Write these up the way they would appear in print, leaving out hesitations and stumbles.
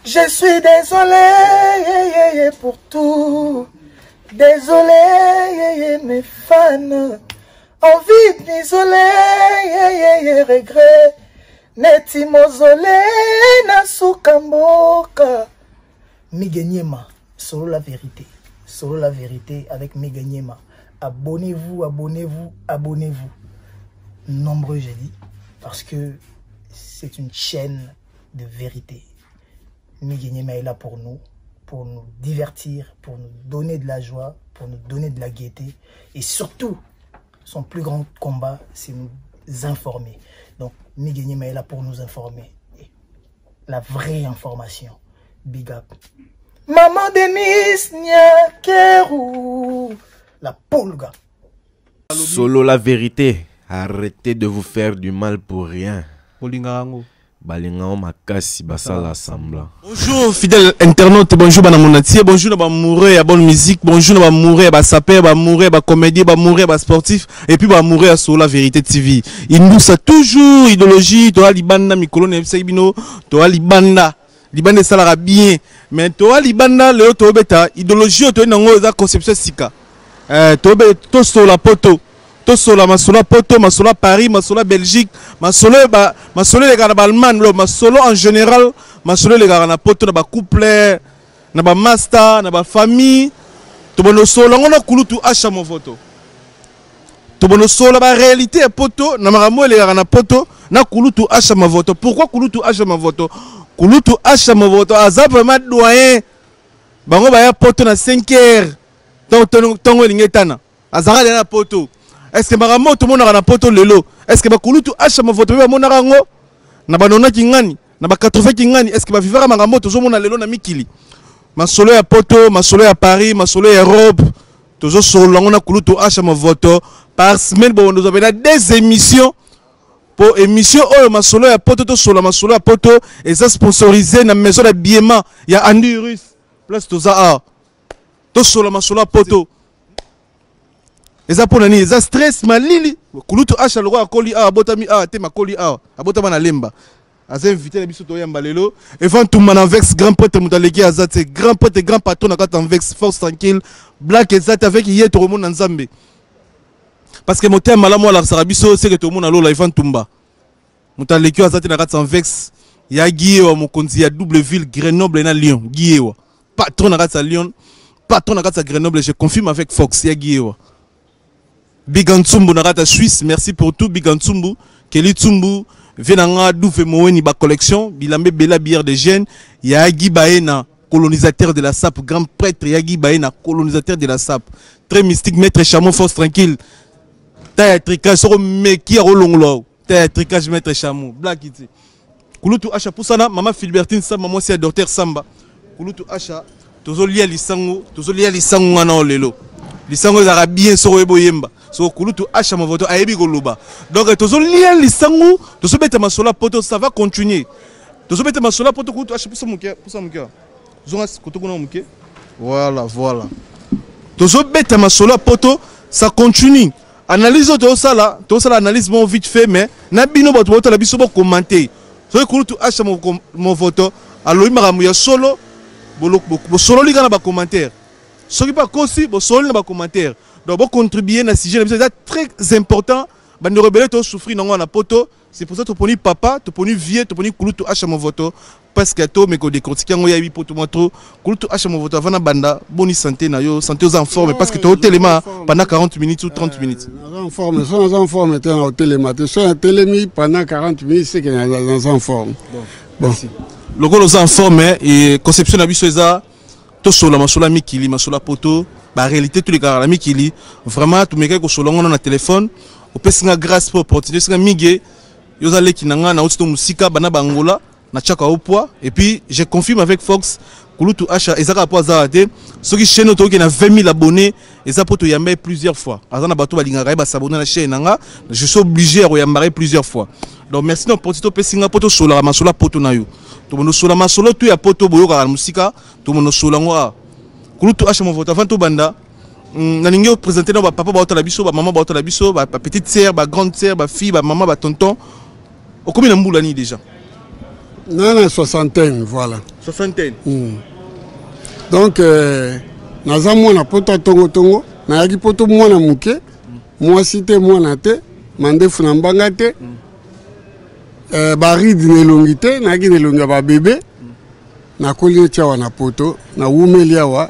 Je suis désolé pour tout. Désolé, mes fans. Envie de m'isoler, regret. Neti mausolée na suka mboka. Migue Niema, solo la vérité. Solo la vérité avec Migue Niema. Abonnez-vous, abonnez-vous, abonnez-vous. Nombreux, j'ai dit, parce que c'est une chaîne de vérité. Migue Niema est là pour nous divertir, pour nous donner de la joie, pour nous donner de la gaieté. Et surtout, son plus grand combat, c'est nous informer. Donc, Migue Niema est là pour nous informer. Et la vraie information. Big up. Maman Denise Nyakeru, la pulga. Solo la vérité. Arrêtez de vous faire du mal pour rien. Bolinga yango. Balinga makasi basala semblant. Bonjour fidèle internaute, bonjour bana monatier, bonjour na ba amoureux ya bonne musique, bonjour na ba amoureux ya ba sapeur, ba amoureux ya ba comédien, ba amoureux ya ba sportif et puis ba amoureux ya Solo la vérité TV. Indusa toujours idéologie, toa libanda mikolo na yebisaki bino, toa libanda. Libanda esalaka bien, mais toa libanda lelo tobeta idéologie oyo toyei nango eza conception sika. Tobe tosola poto. Tosola masolo poto, masolo Paris, masolo Belgique, masolo ba masolo elekaka na ba Allemagne, lo masolo en général, masolo elekaka na poto na ba couple, na ba master, na ba famille. Tobono sola ngo na kulutu Asha Movoto. Tobono sola ba réalité ya poto na makambo elekaka na poto na kulutu Asha Movoto. Pourquoi kulutu Asha Movoto? Kulutu Asha Movoto aza vraiment doyen. Bango baya poto na 5 heures. Tongo elingi etana. Azalaka deja na poto. Est-ce que makambo tomonaka na poto lelo? Est-ce que bakulutu Asha Movoto mpe bamonaka yango? Na banonaki ngani? Na ba 80 kingani? Est-ce que bavivaka makambo tozomona lelo na mikili? Masolo ya poto, masolo ya Paris, masolo ya Europe, tozosolola yango na kulutu Asha Movoto par semaine. Bon, nous avons des émissions. Po émission oyo masolo ya poto, tosola masolo ya poto eza sponsorisé na maison d'habillement ya Andy Russe. Place toza a. Tosola masolo ya poto. Eza mpona nini? Eza stress malili. Kulutu Asha lokola akoli awa, abotami awa te, makoli awa, abotama na Lemba. Aza invité na biso toyamba lelo. Evan Tumba na Vex, grand prêtre moto aleki aza te, grand prêtre, grand patron na kati ya Vex, force tranquille, black eza te avec ye tokomona Nzambe. Parce que motema malamu alakisaka biso seke tomona lola. Evan Tumba moto aleki aza te na kati ya Vex. Ya Guiewa, mokonzi ya double ville Grenoble na Lyon. Guiewa patron na kati ya Lyon, patron na kati ya Grenoble, je confirme avec Fox ya Guiewa. Big Ntsumbu na kati ya Suisse, merci pour tout Big Ntsumbu. Kelly Tsumbu vie na nga Douve Moweni ba collection bilambe bela bière de jeunes. Ya Guy Baena, colonisateur de la SAP, grand prêtre ya Guy Baena, colonisateur de la SAP, très mystique, maître Chameau, force tranquille, ta tricage soko meki ya rolongolo ta tricage, maître Chameau black iti. Kulutu Asha pusana, mama Philbertine Samba, mwasi ya docteur Samba. Kulutu Asha, tozolia lisango, tozolia lisango ngana o lelo. Lisango ezalaka bien soko oyeba oyemba. Soko kulutu Asha Movoto ayebi koloba. Donc tozolia lisango, tozobeta masolo poto, ça va continuer. Tozobeta masolo poto. Kulutu Asha, pusa moke, pusa moke. Zonga koto kuna moke. Voilà, voilà. Tozobeta masolo poto, ça continue. Analyse oyo tozosala, tozosala analyse moko vite fait, mais na bino bato botala biso bocommenter. Soki kulutu Asha Movoto alobi makambo ya solo, bosololi kaka na bacommentaire. Soki mpe akosi, bosololi na bacommentaire. Donc bocontribue na sujet na biso, eza très important. Bandeko ebele tosouffrir nango na poto. C'est pour ça toponi papa, toponi vieux, toponi kulutu Asha Movoto, parce que to meko décortiquer yango yayebi poto mwa trop. Kulutu Asha Movoto, avant na banda, boni santé na yo? Santé oza en forme? Parce que totelema pendant 40 minutes ou 30 minutes. Naza en forme. So naza en forme te, na otelema te. So natelemi pendant 40 minutes, c'est que naza en forme. Bon, lokola oza en forme et conception na biso eza tosola masolo ya mikili, masolo ya poto, baréalité tolekaka na mikili. Vraiment tomekaki kosola ngo na téléphone, opesi nga grâce mpo opportunité esinga mingi. Yo oza leki na nga, nauti to mosika bana bangola natiaka au poids. Et puis je confirme avec Fox, kulutu Asha eza kaka mpo aza te. Soki chaîne oyo tokoki na 20 000 abonnés, eza mpo toyamba ye plusieurs fois. Aza na bato balingaka ye, basabone na chaîne na nga, je suis obligé ya koyambaka ye plusieurs fois. Donc merci na opportunité opesi nga mpo tosolaka masolo ya poto na yo. Tomono sola masolo tu ya poto boyokaka na mosika, tomono sola yango awa. Kulutu Asha Movoto, avant tobanda, nalingi oprésente na bapapa baotala biso, bamama baotala biso, bapetite sœur, bagrande sœur, bafille, bamama, batonton. Okomi na mbula nini déjà? Nana soixantaine, voilà. Soixantaine. Donc naza mwana poto ya tongotongo, nayaki poto mwana moke, mwasi te, mwana te, mandefu na mbanga te, baride na elongi te, nayaki na elongi ya babebe. Nakoli neti awa na poto, nawumeli awa,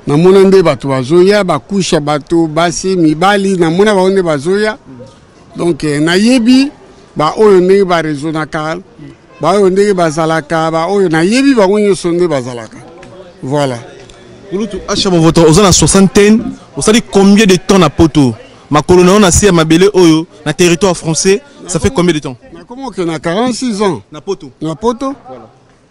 namona nde bato bazoya, bakusha bato, basi, mibali, namona bango nde bazoya. Donc nayebi baoyo ndenge baresonaka, baoyo ndenge bazalaka, baoyo nayebi bango nyonso nde bazalaka. Voilà. Kulutu Asha Movoto, oza na soixantaine, osali combien de temps na poto? Makolo na yo na se ya mabele oyo na territoire français, ça fait combien de temps? Nakomi okende na 46 ans. Na poto. Na poto. Voilà.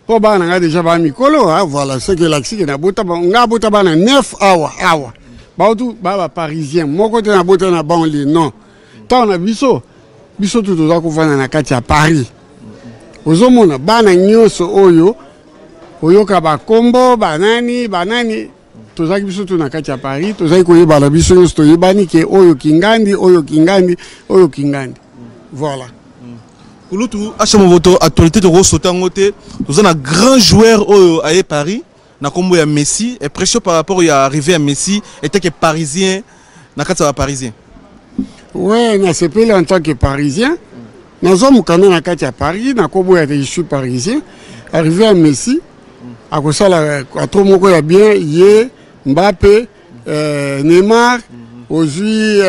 Po bana nga déjà ba mikolo, hein, voilà, ce que lakisi ke nabota ba, nga bota bana 9 awa, awa. Bautu ba ba parisien, moko te nabota na banlieue, non. Tango na biso, biso tu toza kovanda na kati ya Paris. Ozomona bana nyonso oyo oyoka bakombo banani banani, tozalaki biso tu na kati ya Paris, tozalaki koyebana biso nyonso, toyebani ke oyo Kingandi, oyo Kingandi, oyo Kingandi. Voilà. Kulutu Asha Movoto, actualité tokosota yango te, toza na grand joueur oyo aye Paris na kombo ya Messi, et pression par rapport ya arrivée ya Messi était que parisien na kati ya ba parisien. Ouais, nasepeli en tant que parisien, nazwa mokanda na kati ya Paris, nakoboya te, je suis parisien. Arrivé ya Messi akosala atro moko ya bien, ye Mbappé, Neymar, ozwi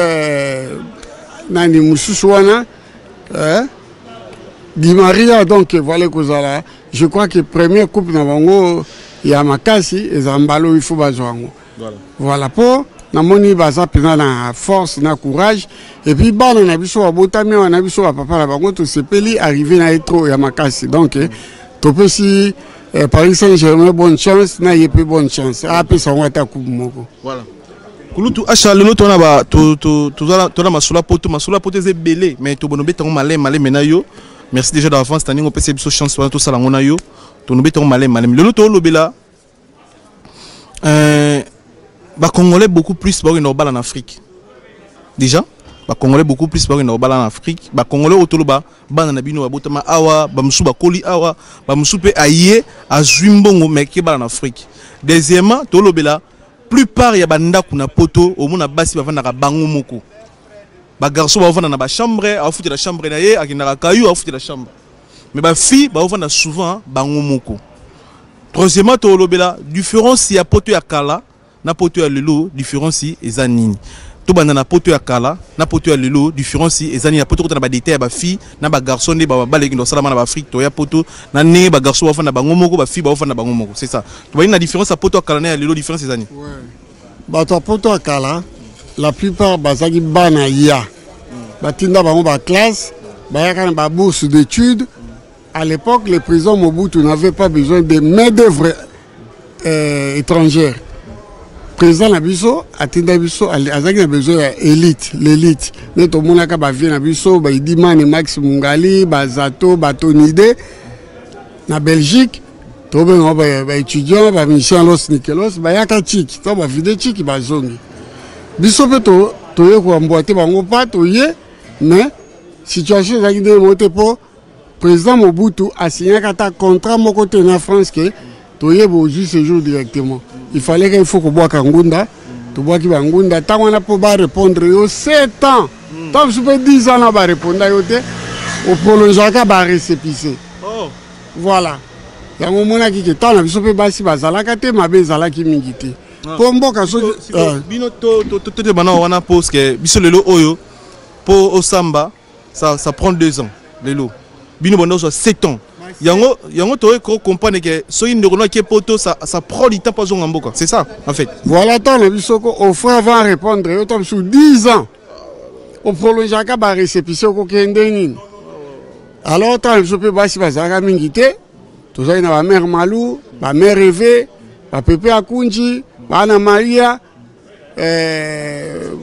nani mosusu wana, Di Maria. Donc voilà, kozala, je crois que première coupe na bango ya makasi eza mbala oyo, il faut bazwa yango. Voilà, po namoni baza mpenza na force na courage, et puis bana na biso babotami awa na biso bapapa na bango, tosepeli arrivé na ye trop ya makasi. Donc topesi Paris Saint-Germain bonne chance, na ye mpe bonne chance, apesa yango ata coupe moko. Voilà. Kulutu Asha, lelo tona ba to to tozala tona masolo poto, masolo poto eza ebele, mais tobono betango maleme maleme na yo. Merci déjà d'avance taningo opesa biso chance wana tosala yango na yo, tono betango maleme maleme. Lelo tolobela bacongolais beaucoup plus bakokenda kobala na Afrique. Déjà bacongolais beaucoup plus bakokenda kobala na Afrique. Bacongolais oyo toloba bana na bino babotama awa, bamosusu bakoli awa, bamosusu mpe aye azwi mbongo mais kebala na Afrique. Deuxièmement, tolobela plupart ya bandako na poto, omona basi bavandaka bango moko, bagarçon baovanda na bachambre, aofutela chambre na ye, akendaka kayu, aofutela chambre, mais bafille baovanda souvent bango moko. Troisièmement, tolobela différence ya poto ya kala na poto ya lelo, différence eza nini? Tobanda na poto ya kala na poto ya lelo, différence eza nini na poto? Kota na badetail ya bafille na bagarçon nde baleki osalama na baafrike, toya poto na ndenge bagarçon bafanda bango moko, bafille baofanda bango moko. C'est ça, tobandi na différence ya poto ya kala na ya lelo, différence eza nini? Bato ya poto ya kala, la plupart bazalaki bana ya batinda bango baclasse, bayaka na babourse d'études. À l'époque, le président Mobutu n'avait pas besoin de main d'œuvre étrangère. Président na biso atinda biso, azalaki na besoin ya élite, l'élite nde tomonaka bavie na biso, baidimane, Max Mungali, bazato, batonide na Belgique, tobenga baétudiant, bamusicien Los Nikelos, bayaka chiki to bavide chiki, bazongi. Biso mpe toye koambwa te bango pa toye, mais situation ezalaki ndenge moko te, mpo président Mobutu asignaka ata contrat moko te na France ke toyeba ozwi séjour directement. Il fallait que il faut kobwaka ngunda, tobwaki bangunda ntango wana mpo barépondre yo 7 ans, ntango mosusu mpe 10 ans na bareponda yo te, oprolongeaka barécépissé. Voilà, yango omonaki ke ntango na biso mpe basi bazalaka te, mabe ezalaki mingi te, mpo mboka soki bino totebana wana, parce que biso lelo oyo mpo osamba, ça prend 2 ans. Lelo bino banda ozwa 7 ans. Yango toyei kocomprendre ke soki ndeko no ake poto, ça prend du temps mpo azonga mboka. C'est ça en fait. Voilà, ntango na biso ko offre avant répondre yo, ntango biso 10 ans, oprolongeaka barécépissé, okokende nini? Alors ntango na biso mpe basi bazalaka mingi te, tozali na bamare Malu, bamare Eve, bapepe Akunji, bana Maria,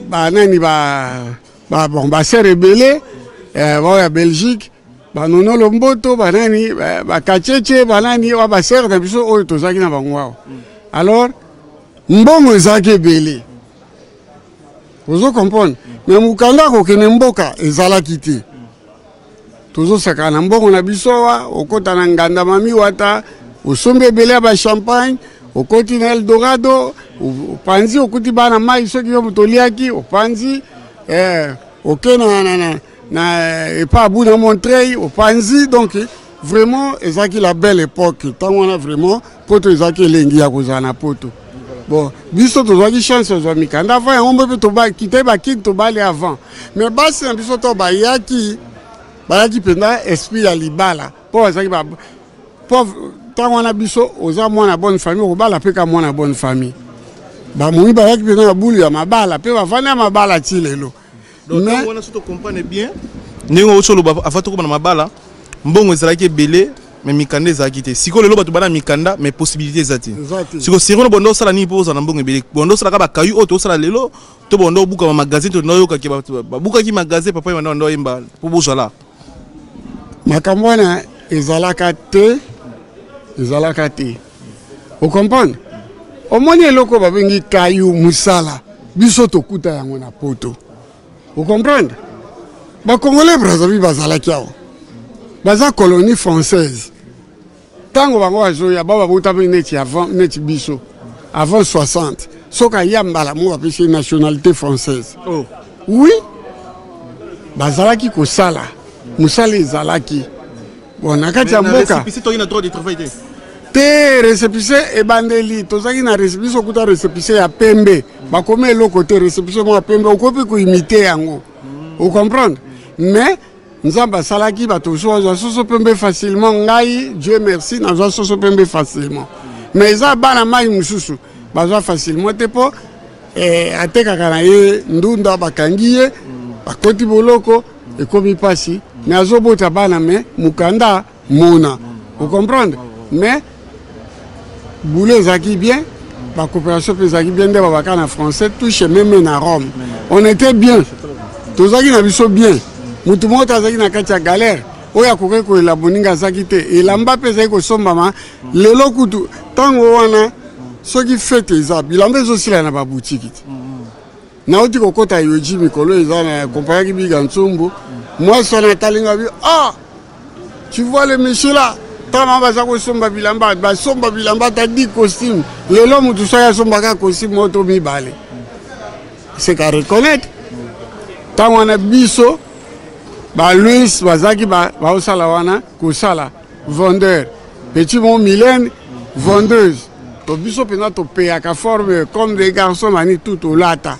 banani ba bon, basere ebele, baoyo ya Belgique, banono Lomboto, banani, bakachece, banani wa basere na biso oyo tozalaki na bango awa. Alors mbongo ezalaki ebele, ozo comprendre, mais mokanda akokende mboka ezalaki te. Tozosakana na mbongo na biso awa, okɔta na nganda mami wata. Osombi ebele ya bachampagne, okoti na Eldorado, opanzi, okuti bana mai, soki yo moto oliaki, opanzi, eh, oke na, na, na, na epa abu na Montreuil, opanzi. Donc vraiment ezalaki la belle époque. Ntango wana vraiment poto ezalaki elengi ya kozala na poto. Bon, biso tozwaki chance ozwa mikanda avant yango, mpe tokitaki bakini, tobali avant. Mais basi na biso to bayaki, bayaki mpenza esprit ya libala, mpo bazalaki ba mpo ntango wana biso oza mwana bonne famille, okobala mpe ka mwana bonne famille. Bamomi bayaki mpenza na bulu ya mabala, mpe bavandi ya mabala ti lelo. Donc ntango wana, so tocomprendre bien ndenge outi oloba, avant tokoma na mabala, mbongo ezalaki ebele, mais mikanda ezalaki te. Sikoyo lelo bato bana mikanda, mais possibilité eza te. Sikoyo sikoyo bondo osala nini mpo ozala na mbongo ebele? Bondo osalaka bakayu oyo tosala lelo, to bondo obuka bamagasin? To oyokaki babukaki magasin papa yebanda, bando oyemba mpo bozwala? Makambo wana ezalaka te, ezalaka te. Ocomprendre, omoni eloko babengi kayu, mosala biso tokuta yango na poto. Ocomprendre, Bacongolais Brazzaville bazalaki awa, baza colonie française. Ntango bango bazoya, bao babotami neti avant, neti biso avant 60, soki aya mbala moko bapesi ye nationalité française. Oh. Oui, bazalaki kosala mosala, ezalaki bon na kati ya mboka. Te, récépissé ebandeli tozalaki na récépissé, okuta récépissé ya pembe, bakomi eloko te, récépissé moko ya pembe, okoki koimiter yango, ocomprendre. Mais Nzambe asalaki bato mosusu bazwa soso pembe facilement. Ngai, Dieu merci, nazwa soso pembe facilement, mais eza bana mai mosusu bazwa facilement te, mpo eh, atekaka na ye ndunda, bakangi ye, bakoti boloko, ekomi mpasi. Mais azobota bana, mais mokanda mona, ocomprendre. Mais boulot ezalaki bien, bacoopération mpe ezalaki bien, nde babaka na français touche même na Rome. On était bien, tozalaki na biso bien. Motu moko te azalaki na kati ya galère oyo akokaki koyela moninga, azalaki te. Elamba mpe ezalaki kosombama. Lelo kutu ntango wana, soki fête eza, bilamba ezosila na babutiki te. Nauti kokɔta Yohji mikolo eza na kompanyaki biga ntsumbu, mwasi wana atalinga bi: "Ah, tu vois le monsieur là." Ntango baza kosomba bilamba, basomba bilamba ata 10 costume. Lelo motu soki asombaka costume moko to mibale, c'est qu'à reconnaître, ntango wana biso baluis bazalaki baosala wana, kosala vendeur, petit mo Milene vendeuse. To biso mpenza topeyaka forme comme des garçons, bani tout tolata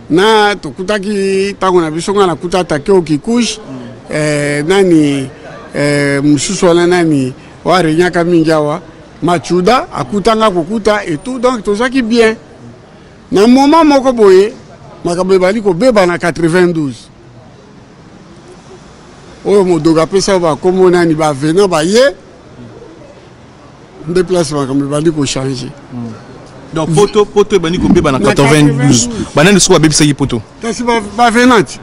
na tokutaki ntango na biso. Ngai nakuta Takeo Kikuchi, eh, nani, eh, mosusu wana nani oyo arenyaka mingi awa, Machuda, akutanga kokuta et tout. Donc tozalaki bien. Na moment moko boye makambo ebali kobeba na 92 oyo modogo apesa oyo bakombo nani, bavena baye nde place makambo ebandi kochanger. Donc poto ebandi kobeba na 92. Banani soki babebisaki poto? Kasi bavena ti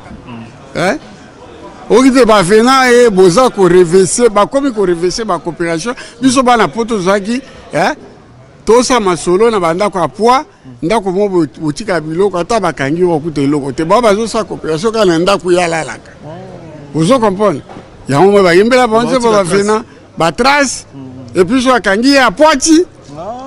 oki te, bavena e boza korenverser, bakomi korenverser bacoopération. Biso bana poto tozalaki tosala masolo na bandako ya poi, ndako mo botika biloko, ata bakangi yo bakuta eloko te. Bao bazosala coopération kaka na ndako ye alalaka, ozo comprendre. Yango mo bayembela bango nzembo bavena batrace. Et puis so akangi ye apwati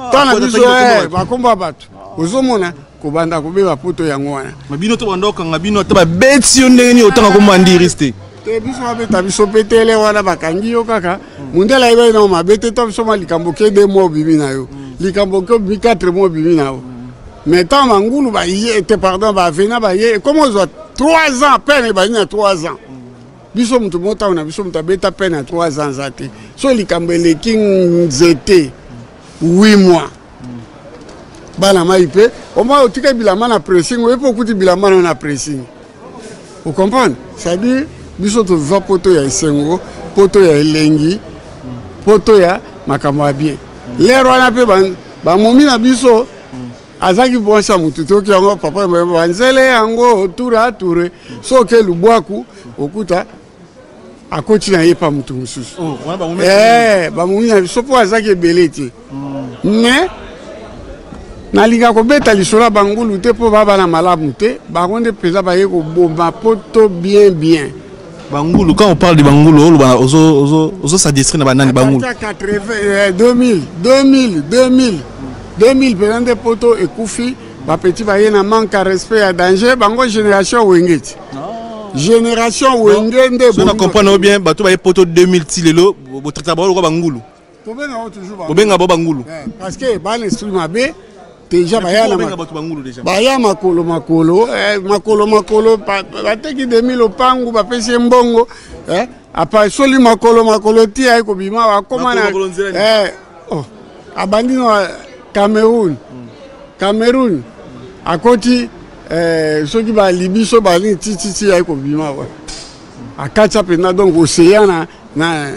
ntango na biso bakombo ya bato, ozomona kobanda kobeba poto yango wana. Bino to banda okanga bino, ata babeti yo ndenge nini, otanga kombo Andiris te? Te, biso babeta biso petele wana, bakangi yo kaka, mundele ayebaki nango mabe te. To biso mwa likambo ke 2 mois obimi na yo, likambo ke obimi 4 mois obimi na yo. Mais ntango bangulu baye te, pardon, bavena baye, ekoma ozwa 3 ans, peine ebandi na 3 ans. Biso moto moko ntango na biso moto abeta peine ya 3 ans aza te. So likambo eleki nzete 8 mois, bana mai mpe omoi otika bilamba na pressing, oye mpe okuti bilamba na pressing, ocomprendre. C'est-à-dire biso tozwa poto ya esengo, poto ya elengi, poto ya makambo ya bien. Lere wana mpe bamomi na biso azalaki mwasi ya motu, toki yango papa banzele yango tour à tour. So oke lubwaku, okuta akoti na ye pa motu mosusu. Bamomi na biso mpo azalaki ebele te. Mais nalinga kobeta lisolo ya bangulu te, mpo baba na malamu te. Bango nde mpenza baye koboma poto bien bien. Bangulu, quand on parle de bangulu, oloba ozo ozo ozo s'adresser na banani bangulu? 80, 2000, 2000, 2000, 2000 mpenza nde poto ekufi. Bapeti baye na manque ya respect, ya danger. Bango génération Wenge ti génération Wenge nde. So na comprendre bien, bato baye poto 2000 ti lelo, botraita bango lokola bangulu? Tobenga bango toujours. Bobenga bango bangulu? Parce que bana esprit mabe déjà, baya na bato bangulu déjà. Baya makolo makolo, makolo makolo, bateki demi lopangu, bapesi ye mbongo, apasoli makolo makolo ti aye kobima, bakóma na oh, abandi na Cameroun. Cameroun akoti, soki balibi so banini, tititi aye kobima, akatisa mpenza donc océan na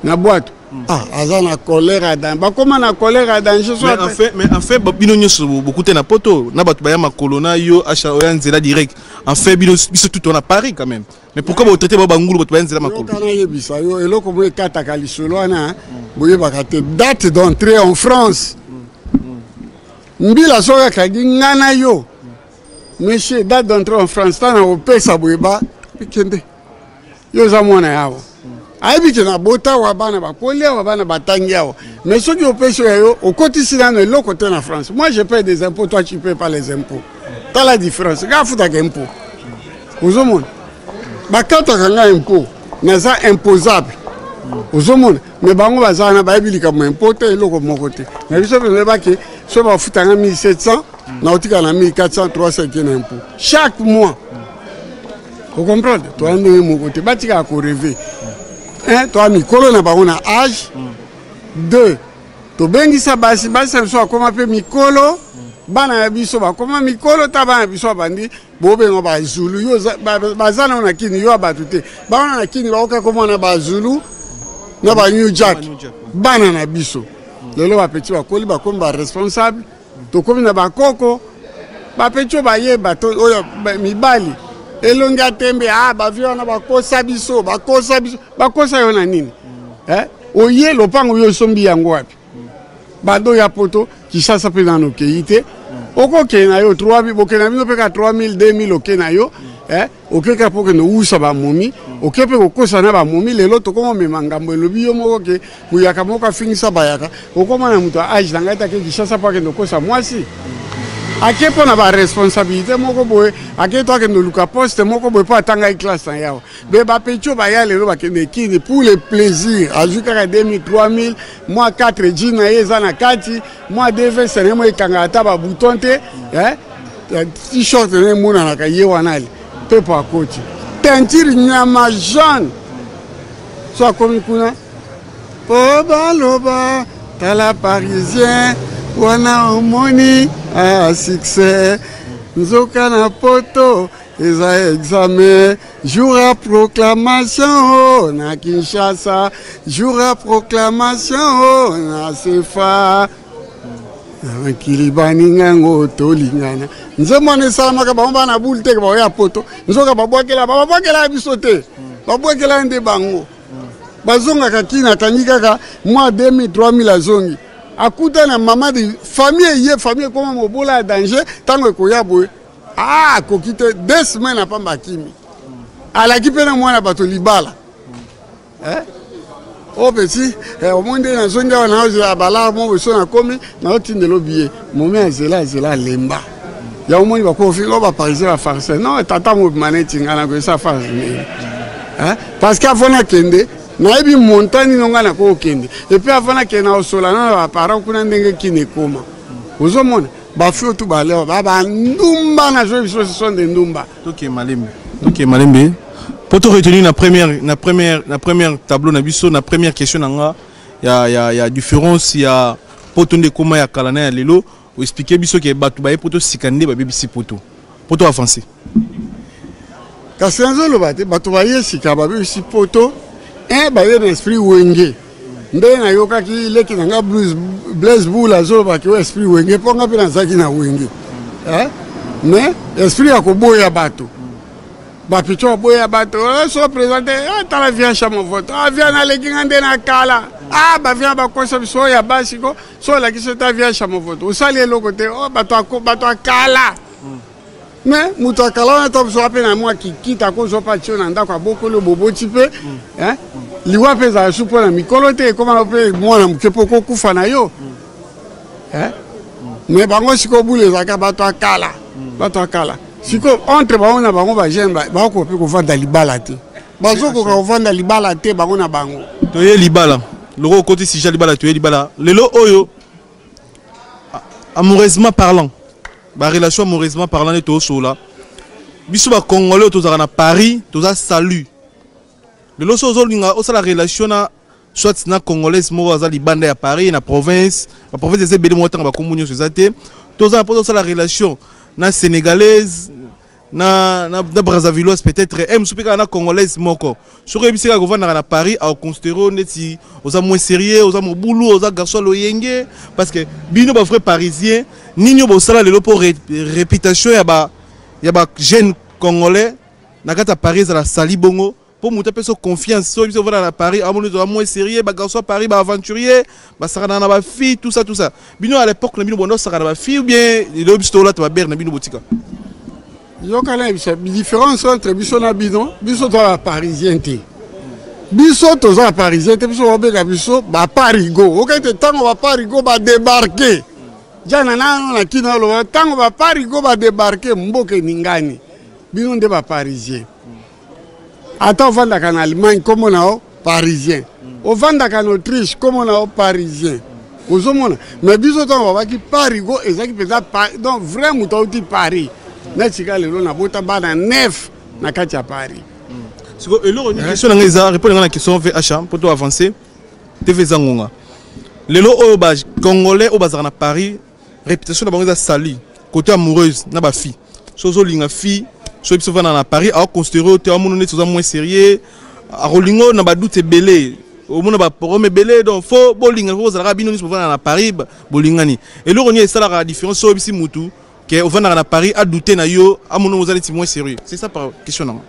na bwato. Ah, aza na colère ya danger, bakóma na colère ya danger. So mais enfin, bino nyonso bokute na poto na bato baya makolo na yo acha oya nzela direct. Enfin, bino biso tout na Paris quand même, mais pourquoi botraite bao bangulu, bato baya nzela makolo? Yoka, nayebisa yo eloko mo ekataka lisolo wana, boyebaka te date d'entrée en France. Mbila soki akangi nga na yo, monsieur, date d'entrée en France, ntango kopesa boye, ba kende, yo oza mwana yawa, ayebi ke na bota awa, bana bakoli awa, bana batangi awa. Mais soki opesi oyo yo, okotisi nano eloko te na France. Moi, je paye des impôts, toi, tu paye pas les impôts. Tala différence. Nga afutaka impôt, ozomona bakataka nga impôt, naza imposable, ozomona. Mais bango baza wana, bayebi likambo impôt te, eloko moko te. Na biso mpe oyebaki so bafutanga 1700, naotikala na 1400, 300 ke na impôt chaque mois. Ocomprendre? Toya ndenge moko te, batikaka korêver. Un, toya mikolo na bango na âge. Deux, tobengisa basi, basi na biso bakóma mpe mikolo, bana na biso bakóma mikolo. Ta bana na biso babandi bobenga bazulu. Yo baza nao na Kini, yo ya bato te. Bana na Kini bakoka komona bazulu na ba New Jack. Bana na biso lelo, bapeti bakoli, bakomi baresponsable, tokomi na bakoko. Bapeti oyo bayeba oyo mibali elongi ya tembe, ah, bavi wana bakosa biso, bakosa biso. Bakosa yo na nini? Eh? Oye lopango, yo osombi yango wapi? Bando ya poto, Kinshasa mpe nano okei te. Okokende na yo 3000, bokende na bino mpe ka 3000, 2000, oke na yo, eh? Okeka mpo okende owusa bamomi, oke mpe kokosa na bamomi. Lelo tokoma omema ngambo, elobi yo moko ke muyaka moko afingisa bayaka. Okoma na moto ya age na ngai te, ake Kinshasa mpo akende kokosa mwasi, ake mpo na baresponsabilité moko boye, ake to akende oluka poste moko boye mpo atangai classe na yawa. Be bapeti oyo baya lelo, bakende Kini pour le plaisir. Azwi kaka 2000, 3000, mwa 4 g na ye eza na kati, mwa dvs na ye mo ekangaka ata babouton te, t-shirt na ye emonanaka ye wana, ali mpepo akoti, teinture nyama jaune. So akomi kuna po baloba: "Tala parisien wana, omoni a succès." Nzoka na poto eza examen. Jour ya proclamation o na Kinshasa, jour ya proclamation o na sefa na mokili, baningango tolingana. Nzembo wana esalamaka, bango bana bule teke baoya poto, nzoka babwakela, babwakela biso te, babwakela nde bango. Bazongaka Kini, akangi kaka mwa 2000, 3000, azongi, akuta na mama de famille. Eye famille ekoma mobola ya danger. Ntango ekoya boye, ah, akoki te, 2 semaines apamba, akimi, alaki mpe na mwana bato libala, eh? O petit, omoni nde nazongi awa, naozela balare mo boso, nakomi naotindela obiye momi, azela, azela, alemba. Ya omoni bakofi oyo baparisien, bafarceur. Non, tata mobima neti ngai nakoyesa farce nini? Parce que avant nakende, nayebi montant nini ngai nakokende. Et puis avant nakende, nakosola na baparent kuna ndenge Kini ekoma. Ozomona bafi oyo tu balewa ba bandumba, nazoyebi biso, ce sont des ndumba. Toke malembe, toke malembe po to retenir na première tableau na biso, na première question na nga ya différence ya poto nde ekóma ya kala na ya lelo. Oexpliquer biso ke bato baye poto sika nde babebisi poto po to avance. Kasi nazoloba te bato baye sika babebisi poto. Un, baye na esprit Wenge. Nde nayokaki leki na nga Blaise Boule azolobaki oyo esprit Wenge, mpo nga mpe nazalaki na Wenge, eh? Mais esprit ya koboya bato, bapito baboya bato, so présente, tala via chamo vote, via naleki nga nde na kala, bavia bakosa biso oyo ya basi ko. So olakisi ta via chamo vote, osali eloko te. Bato ya kala. Mais moto ya kala wana ta biso ape na mwa kikita akozwa mpe atio na ndako abokoli oboboti mpe mm. Liwa mpe ezala su mpo na mikolo te, ekoma mpe mwana moke mpo okokufa na yo mm. Mais bango sikoyo bulu ezalaka bato ya kala, bato ya kala sikoyo entre bango na bango bajeune bakoka mpe kovanda libala te, bazokoka kovanda libala te bango na bango. Toye libala loko okoti sija libala, toye libala lelo oyo amoureusement parlant, barelation amoureusement parlant nde tosola biso bacongolais oyo tozalaka na Paris, toza salut. Lelo so ozolinga osala relation na soit na congolaise moko aza libanda ya Paris, na province, baprovince eza ebele, moko ntanga bakombo nyonso eza te, toza na mposa osala relation na sénégalaise na brazzavilloise peut-être e mosusu mpe kaka na congolaise moko, soki oyebisi kaka kovandaka na Paris, akoconsidere oyo neti oza moins sérieux, oza mobulu, oza garçon loyenge. Parce que bino bavrai parisien, nini oyo bosala lelo mpo réputation ya ba jeune congolais na kati ya Paris ezala sali bongo, mpo moto apesa confiance? Soki biso ovanda na Paris, amoni oza moins sérieux, bagarçon ya Paris, baaventurier, basakana na bafille, tout ça, tout ça. Bino à l'époque na bino, bonda osakana na bafille ou bien lelo biso tolata babere na bino botika? Yokana biso, différence entre biso na bino, biso toza baparisien te, biso toza baparisien te, biso babenga biso baparigo. Okai te, ntango baparigo badébarquer jana nano na kino, aloba ntango baparigo badébarquer mboka eningani. Bino nde baparisien. Ata ovandaka na Allemagne, kombo na yo parisien. Ovandaka na Autriche, kombo na yo parisien. Ozomona, mais biso ntango babaki parigo, ezalaki mpenza donc vrai moto auti Paris. Neti lelo nabota bana 9 na kati ya Paris. Siko eloko nini, question na ngai eza, répondre ngai na question VH mpo to avancer. TV eza ngonga. Lelo oyo bacongolais oyo bazalaka na Paris, réputation na bango eza sali côté amoureuse na bafille. So ozolinga fille, so biso ovanda na Paris, aoconsidere oyo te, amona neti oza moins sérieux, akolinga oyo na badoute ebele, omona baproblème ebele. Donc faut bolinga, faut bozalaka bino nyonso bovanda na Paris bolingani. Eloko nini esalaka différence? So oyebisi mutu ke ovandaka na Paris, adoute na yo, amona oza neti moins sérieux. C'est ça par question nango.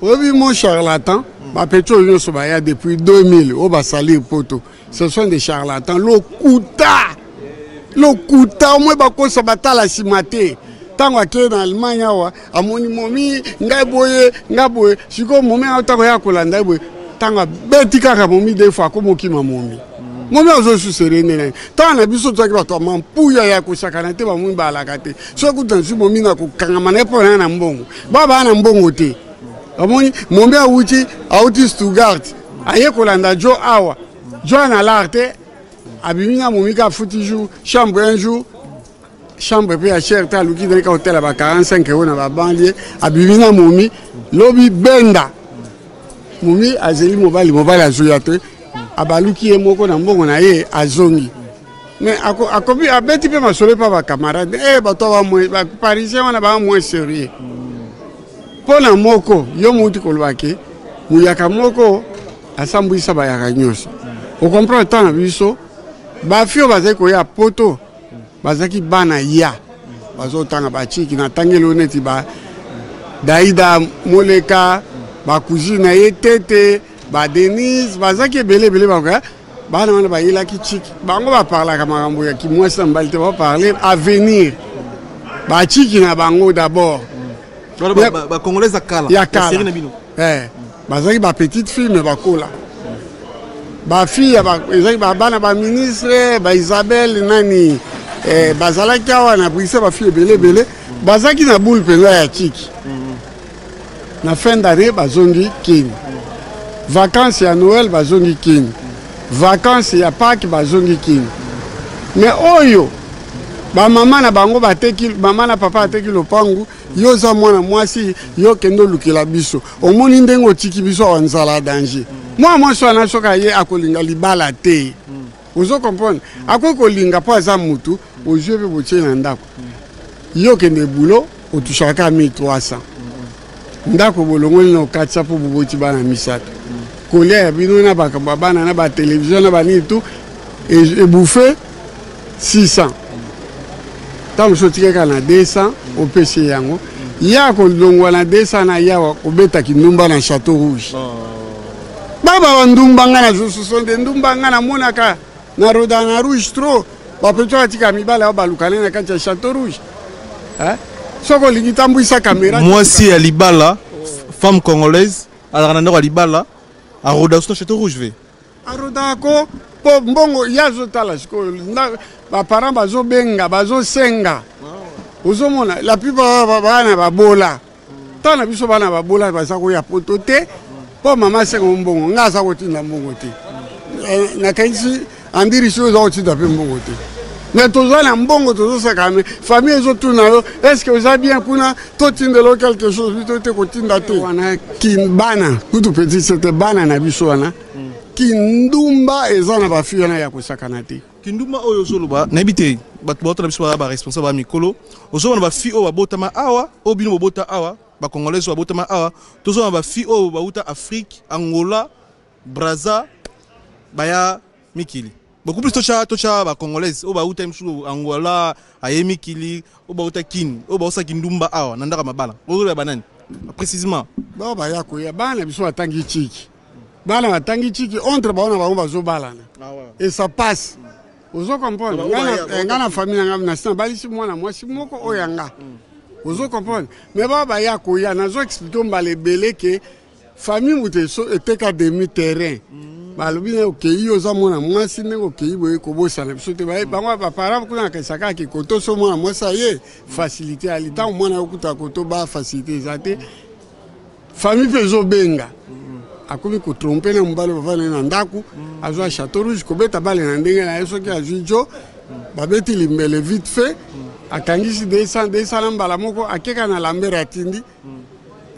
Oyebi, mo charlatan, bapeti oyo nyonso baya depuis 2000 oyo basalir poto, ce sont des charlatans. Lokuta, lokuta omwe bakosa, batala nsima te. Ntango akei na Allemagne awa, amoni momi ngai boye, ngai boye. Sikoyo momi awa, ntango ya kolanda ye boye, ntango abeti kaka momi deux fois, akomokima momi. Momi azosusere nde nani? Ntango na biso tozalaki bato ya mampuya ya kosakana te, bamomi balaka te. Soki kuta nsi momi na kokangama na ye mpo na na mbongo, ba baa na mbongo te. Amoni momi awuti Stuttgart, aye kolanda jo awa, jo na lar te, abimi na momi ka afuti jour chambre, un jour chambre mpe ya cher te, aluki ndenge hôtel ya ba 45 euro na babanlieue, abimi na momi. Lobi benda momi azeli mobali, mobali azoya te, abaluki ye moko na mbongo na ye, azongi. Mais akomi abeti mpe masolo epa bacamarade e bato baparisien wana baa moins sérieux. Mpo na moko yo mouti koloba ke muyaka moko asambwisa bayaka nyonso, ocomprendre. Ntango na biso, bafi oyo bazali koya poto bazalaki bana ya bazotanga bachiki natangeli oyo neti ba Daida Moleka, bacousine na ye tete, badenise, bazalaki ebele ebele. Bakoya bana wana bayelaki chiki, bango baparlaka makambo ya kimwasi na mobali te, baparle avenir bachiki na bango d'abord. Bacongolais ya kala? Ya kala, bazalaki bapetite fille, mais bakola bafille ezalaki bana baministre, baisabelle nani, bazalaki awa na Bruxelles, bafille ebele ebele bazalaki na boule mpenza ya chiki. Na fin d'année bazongi Kini, vacances ya Noël bazongi Kini, vacances ya Pâques bazongi Kini. Mais oyo bamama na bango bateki, mama na papa ateki lopangu, yo oza mwana mwasi, yo kende olukela biso. Omoni ndenge otiki biso awa, nzala ya danger. Mwana mwasi wana soki aye, akolinga libala te. Ozo comprendre? Akoki kolinga mpo aza mutu ozwi mpe botie na ndako. Yo okende boulot, otushaka kaka 1300, ndako bolongoli na okatisa mpo boboti bana misato, kolia ya bino na bakambo ya bana na batelevizio na banini, tout ebouffe 600. Ntango mosusu otikaki kaka na 200, opesi ye yango, ye akolongwa na 200 na yawa kobeta kindumba na Château Rouge. Baba bandumba, nga nazosuso nde ndumba, nga namonaka na roda na rouge trop, bapeto atika mibale ayo balukane na kati ya Château Rouge. Soki olingi tambwisa kamera. Mwasi ya libala, femme congolaise, azalaka na ndako ya libala, aroda so na Chateau Rouge ve. Arodaka ko mpo mbongo ye azotala sikoyo, baparent bazobenga, bazosenga. Ozomona la plupart bana babola, ntango na biso bana babola baza koya poto te mpo mama asenga mbongo, nga aza kotinda mbongo te. Nakanisi andiri soki oza kotinda mpe mbongo te, mais toza na mbongo, tozosaka. Mais famille ezotuna yo: est ce que oza bien kuna? Totindela yo quelque chose? Bito te, kotinda te. Wana bana kutu petit, sete bana na biso wana, kindumba eza na bafille wana ya kosakana te. Kindumba oyo ozoloba, nayebi te, bato baotala biso, baza baresponsable ya mikolo. Ozomona bafille oyo babotama awa, oyo bino bobota awa, bacongolais oyo babotama awa. Tozomona bafille oyo bauta Afrique, Angola, Braza, baya mikili. Beaucoup plus totya bacongolaise oyo bauta misusu Angola, aye mikili, oyo bauta Kini, oyo baosaki ndumba awa na ndako ya mabala. Oyo ya banani précisément? Bao baya koya, bana biso batangi chiki, bana batangi chiki, entre bango na bango bazobalana et ça passe. Ozo comprendre? Nga na famille na nga, nasi nabalisi mwana mwasi moko oyo ya nga. Ozo comprendre? Mais bao baya koya, nazo expliquer mbala ebele ke famille moto eteka demi terrain. Balobi na okei, oza mwana mwasi, ndenge okei boye, kobosana biso te. Bango baparent kuna nakesaka ke koto so mwana mwasi aye, facilité ali. Ntango mwana okuta koto, ba facilité eza te. Famille mpe ezobenga, akomi kotromper na mobali bavanda na ndako. Azwa Chateau Rouge kobeta bale na ndenge na ye. Soki azwi jo, babeti limbele vite fait, akangisi 200 200 na mbala moko, akeka na Lambert, atindi,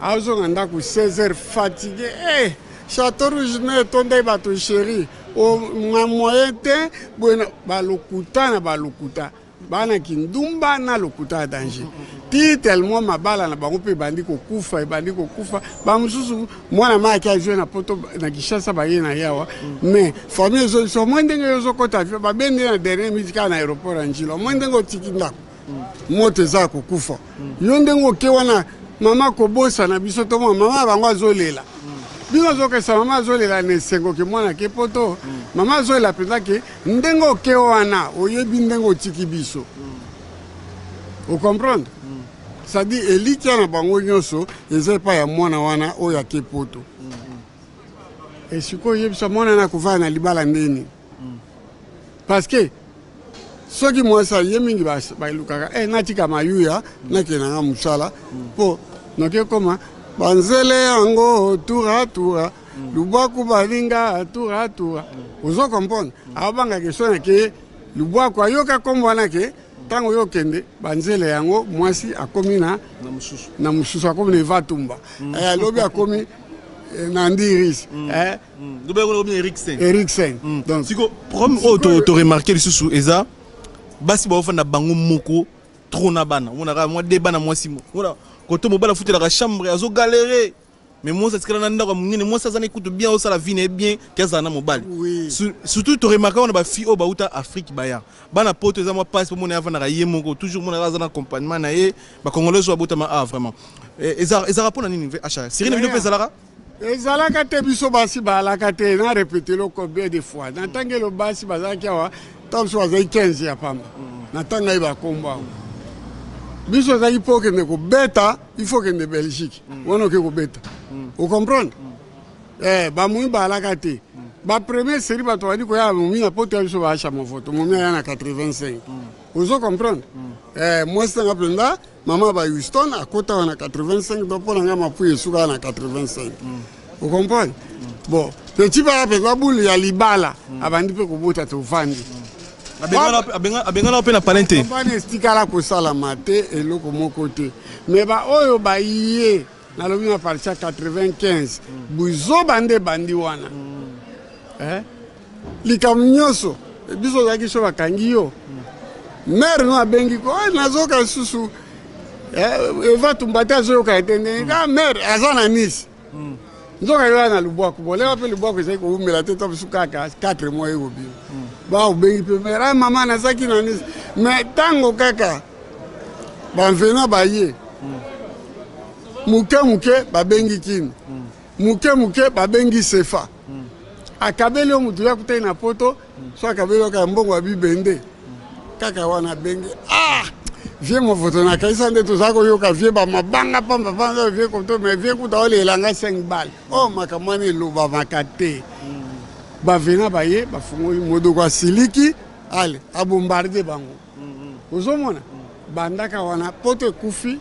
azonga ndako 16 heures fatigué. Eh, Chateau Rouge ne etondai bato, chéri, na moyen te. Boye balokuta na balokuta, bana kindumba na lokuta ya danger ti tellement mabala na bango mpe ebandi kokufa, ebandi kokufa. Bamosusu mwana mayaki azwi na poto, na Kinshasa, baye na ye awa, mais famille ezolisa omoi ndenge yo ozokɔta avion, babendi na dernier minute kaka na aéroport ya Njila. Omoi ndenge otiki ndako, moto eza ya kokufa. Yo ndenge oke wana, mama kobosana biso to mwa mama bango azolela bino, ozokesa mama azolela na esengo ke mwana ke poto. Mama azolela mpenza ke ndenge oke wana, oyebi ndenge otiki biso. Ocomprendre? C'est-à-dire elikya na bango nyonso eza epai ya mwana wana oyo ake poto. Esikoyo oyebisa mwana na kovanda na libala ndeni? Parce que soki mwasi aye mingi, balukaka natika mayuya, nakende nanga mosala, mpo noki ekoma banzele yango tura tura, lubwaku balinga tura tura. Ozo comprendre? Aobangaka so nake lubwaku, ayoka nkombo wana ke ntango oyo okende banzele yango, mwasi akomi na mosusu, akomi na Eva Tumba, alobi akomi na Ndiris. Eriksen. Donc siko problème oyo toremarquer lisusu eza basi baofanda bango moko trop na bana. Omonaka mwa de bana, mwasi koto mobali afutelaka chambre, azogalérer, mais mwasi atikala na ndako ya monene. Mwasi aza na ekutu bien, osala vie na ye bien ke azala na mobali. Surtout toremarquer wana bafille oyo bauta Afrique, baya bana poto, eza mwa pasi mpo mona ye avandaka ye moko. Toujours monaka aza na accompagnement na ye. Bacongolais oyo babotama ah, vraiment ezalaka mpona nini? Acha série na bino mpe ezalaka? Ezalaka te. Biso basi baalaka te. Na répéter lo combien de fois na ntango elo basi bazalaki awa, ntango biso bazalaki 15 ya pamba na ntango aye bakombo awa. Biso ezalaki mpo okende kobeta, il faut okende Belgique wana oke kobeta. Ocomprendre? Bamomi baalaka te. Bapremière série, bato bandi koya momi na poto ya biso, baasha movoto, momi aya na 85. Ozo comprendre? Mwasi nanga mpenza, mama ba Houston, akota wana 85. Donc mpo na ngai mapui esukaka na 85. Ocomprendre? Bon, petit baya mpenza bule ya libala, abandi mpe kobota, tovandi. Abengana mpe na palin te? Bana etikala kosalama te, eloko moko te. Mais baoyo baye, nalobi na partir ya 95, buzoba nde ebandi wana. Likambo nyonso biso ozalaki so bakangi yo, mare no abengi ko, nazoka lisusu Eva Tumba te, azoyoka ye te ndenge ka mare aza na Nice, nzoka yo ya na lubwaku. Boleba mpe lubwaku ezali kowumela te, to bisu kaka 4 mois ekobima. Ba obengi mpe mare: ah, mama, nazalaki na Nice. Mais ntango kaka banvena baye moke moke, babengi kini moke moke, babengi sefa, akabeli yo motu ya kutaki na poto. So akabeli yo kaka mbongo ya bibende kaka wana, abengi: ah, Vieux Movoto nakanisa nde toza koyoka vieux bamabanga pamba pamba vieux koto, mais vieux kuta olela nga 5 balles. Oh, makambo wana elobamaka te. Bavena baye bafungoli Modoko asiliki, ale abombarde bango. Ozomona bandaka wana poto ekufi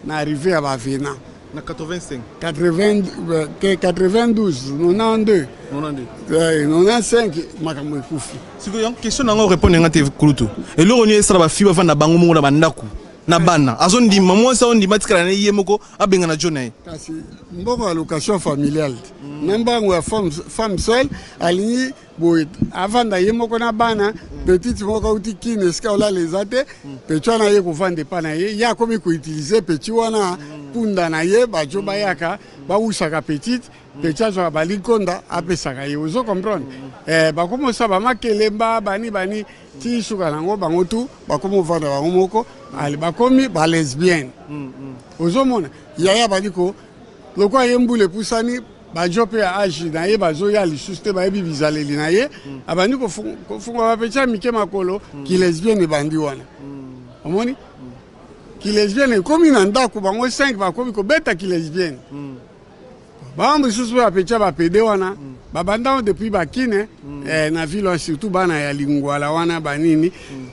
na arrivée ya bavena. Na 85. 80, te, 92, 92. 92. 95 makambo ekufi. Sikoyo yango question nango répondre nga te, kulutu. Eloko nini esala bafi bavanda bango moko na bandako na bana, azondima mwasi, azondima atikala na ye moko, abengana jo na ye? Kasi mbongo ya location familiale te, na mbango ya femme seule, alingi boye avanda ye moko na bana. Petite moko auti Kine, esika olala eza te, petit wana ye kovanda epa na ye, ye akomi koutiliser petit wana punda na ye. Bajo bayaka, bawusaka petite, petit azwaka balikonda, apesaka ye. Ozo comprendre? Bakomi osala bamakelemba bani bani ti suka nango bango tu bakomi ovanda bango moko. Ale bakomi balesbienne. Ozomona yaya bali ko lokola ye mbula epusani, bajo mpe ya age na ye bazoya lisusu te, bayebi bizaleli na ye. Abandi kofunga bapetits ya mike makolo. Kilesbienne ebandi wana. Omoni kilesbienne ekomi na ndako, bango 5 bakomi kobeta kilesbienne. Bango mosusu mpe bapetits ya bapédés wana babanda depuis bakine na ville wana, surtout bana ya Lingwala wana banini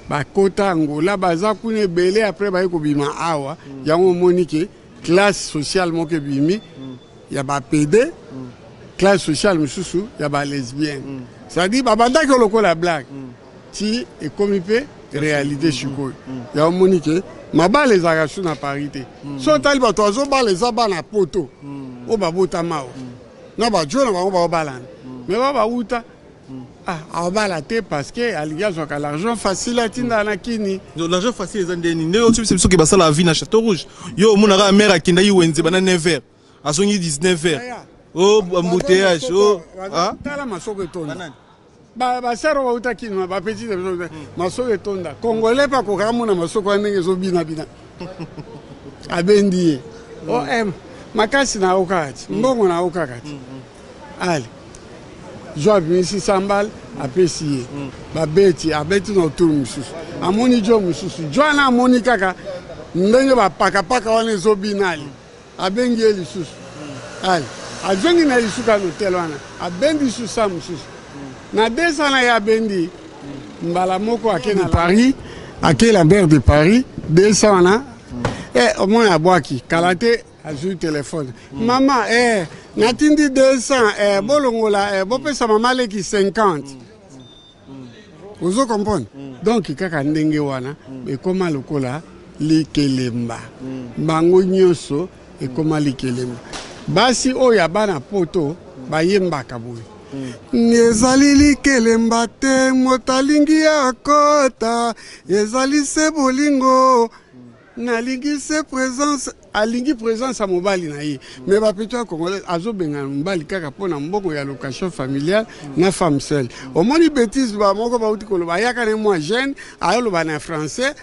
bakota Angola, baza kuna ebele. Après baye kobima awa. Yango omoni ke classe sociale moko ebimi ya bapédés, classe sociale mosusu ya balesbienne. C'est-à-dire babandaki lokola blague ti ekomi mpe réalité. Sikoyo ya omoni ke mabala ezalaka su na Paris te. So otali bato azobala, eza bana poto oyo babotama awa na bajo na bango baobalana, mais ba bauta aobala te parce que alingi azwaka l'argent facile, atindaka na Kini. L'argent facile eza ndeni nde oyo soki basala vie na Château Rouge? Yo omonaka mare akendaki wenze bana 9 heures, azongi 19 heures, o embouteillage o. Tala masoko etonda, basero bauta Kini, bapetits, masoko etonda. Congolais mpe akokaka mona masoko wana ndenge ezobinabina, abendi ye om makasi na yo kaka ti mbongo na yo kaka ti. Ale jo abimisi sambal, apesi ye, babeti, abeti na autour mosusu, amoni jo mosusu, jo wana amoni kaka ndenge bapakapaka wana ezobina. Ale abengi ye lisusu, ale azongi na lisuka na hotel wana, abendi lisusu sa mosusu na 200 na ye, abendi mbala moko, ake na Paris, ake la mare de Paris, 200 wana omona abwaki kala te. Azwi telefone: "Mama, natindi 200, bolongola, bopesa mama leki 50." Ozo comprendre? Donc kaka ndenge wana ekóma lokola likelemba, bango nyonso ekóma likelemba. Basi oyo ya bana poto bayembaka boye: "Ezali likelemba te, moto alingi akota, ezali se bolingo, nalingi se présence." Alingi présence ya mobali na ye, mais bapetits ya congolais azobengana mobali kaka mpo na mbongo ya location familiale na femme seule. Omoni bétise bamoko bauti koloba, ayaka ne mwa jeune, ayoloba na français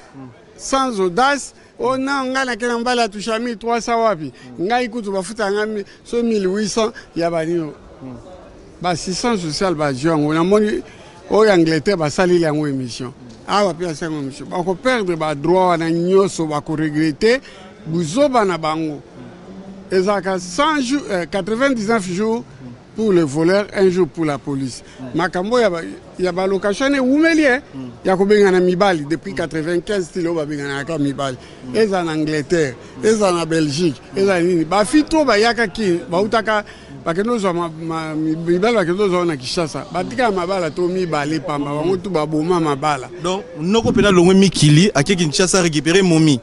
sans audace: "O non, ngai nake na mobali atusha 1300 wapi? Ngai kutu bafuta ngai so 1800." Ya banino baassistance sociale bazwi yango. Namoni oyo Angleterre basaleli yango émission awa mpe, asali yango émission. Bakoperdre badroit wana nyonso, bakoregretter buzoba na bango. Ezalaka 100 jours, 99 jours pour le voleur, un jour pour la police. Makambo ya balocation ewumeli e ya kobengana mibali depuis 95 ti lelo, babenganaka mibali. Eza na Angleterre, eza na Belgique, eza nini. Bafi to bayakaki, bautaka, bakende ozwa mibali, bakende ozwa na Kinshasa, batikala mabala to mibale pamba, bango tu baboma mabala. Donc noko mpena longwe mikili, ake Kinshasa, récupérer momi,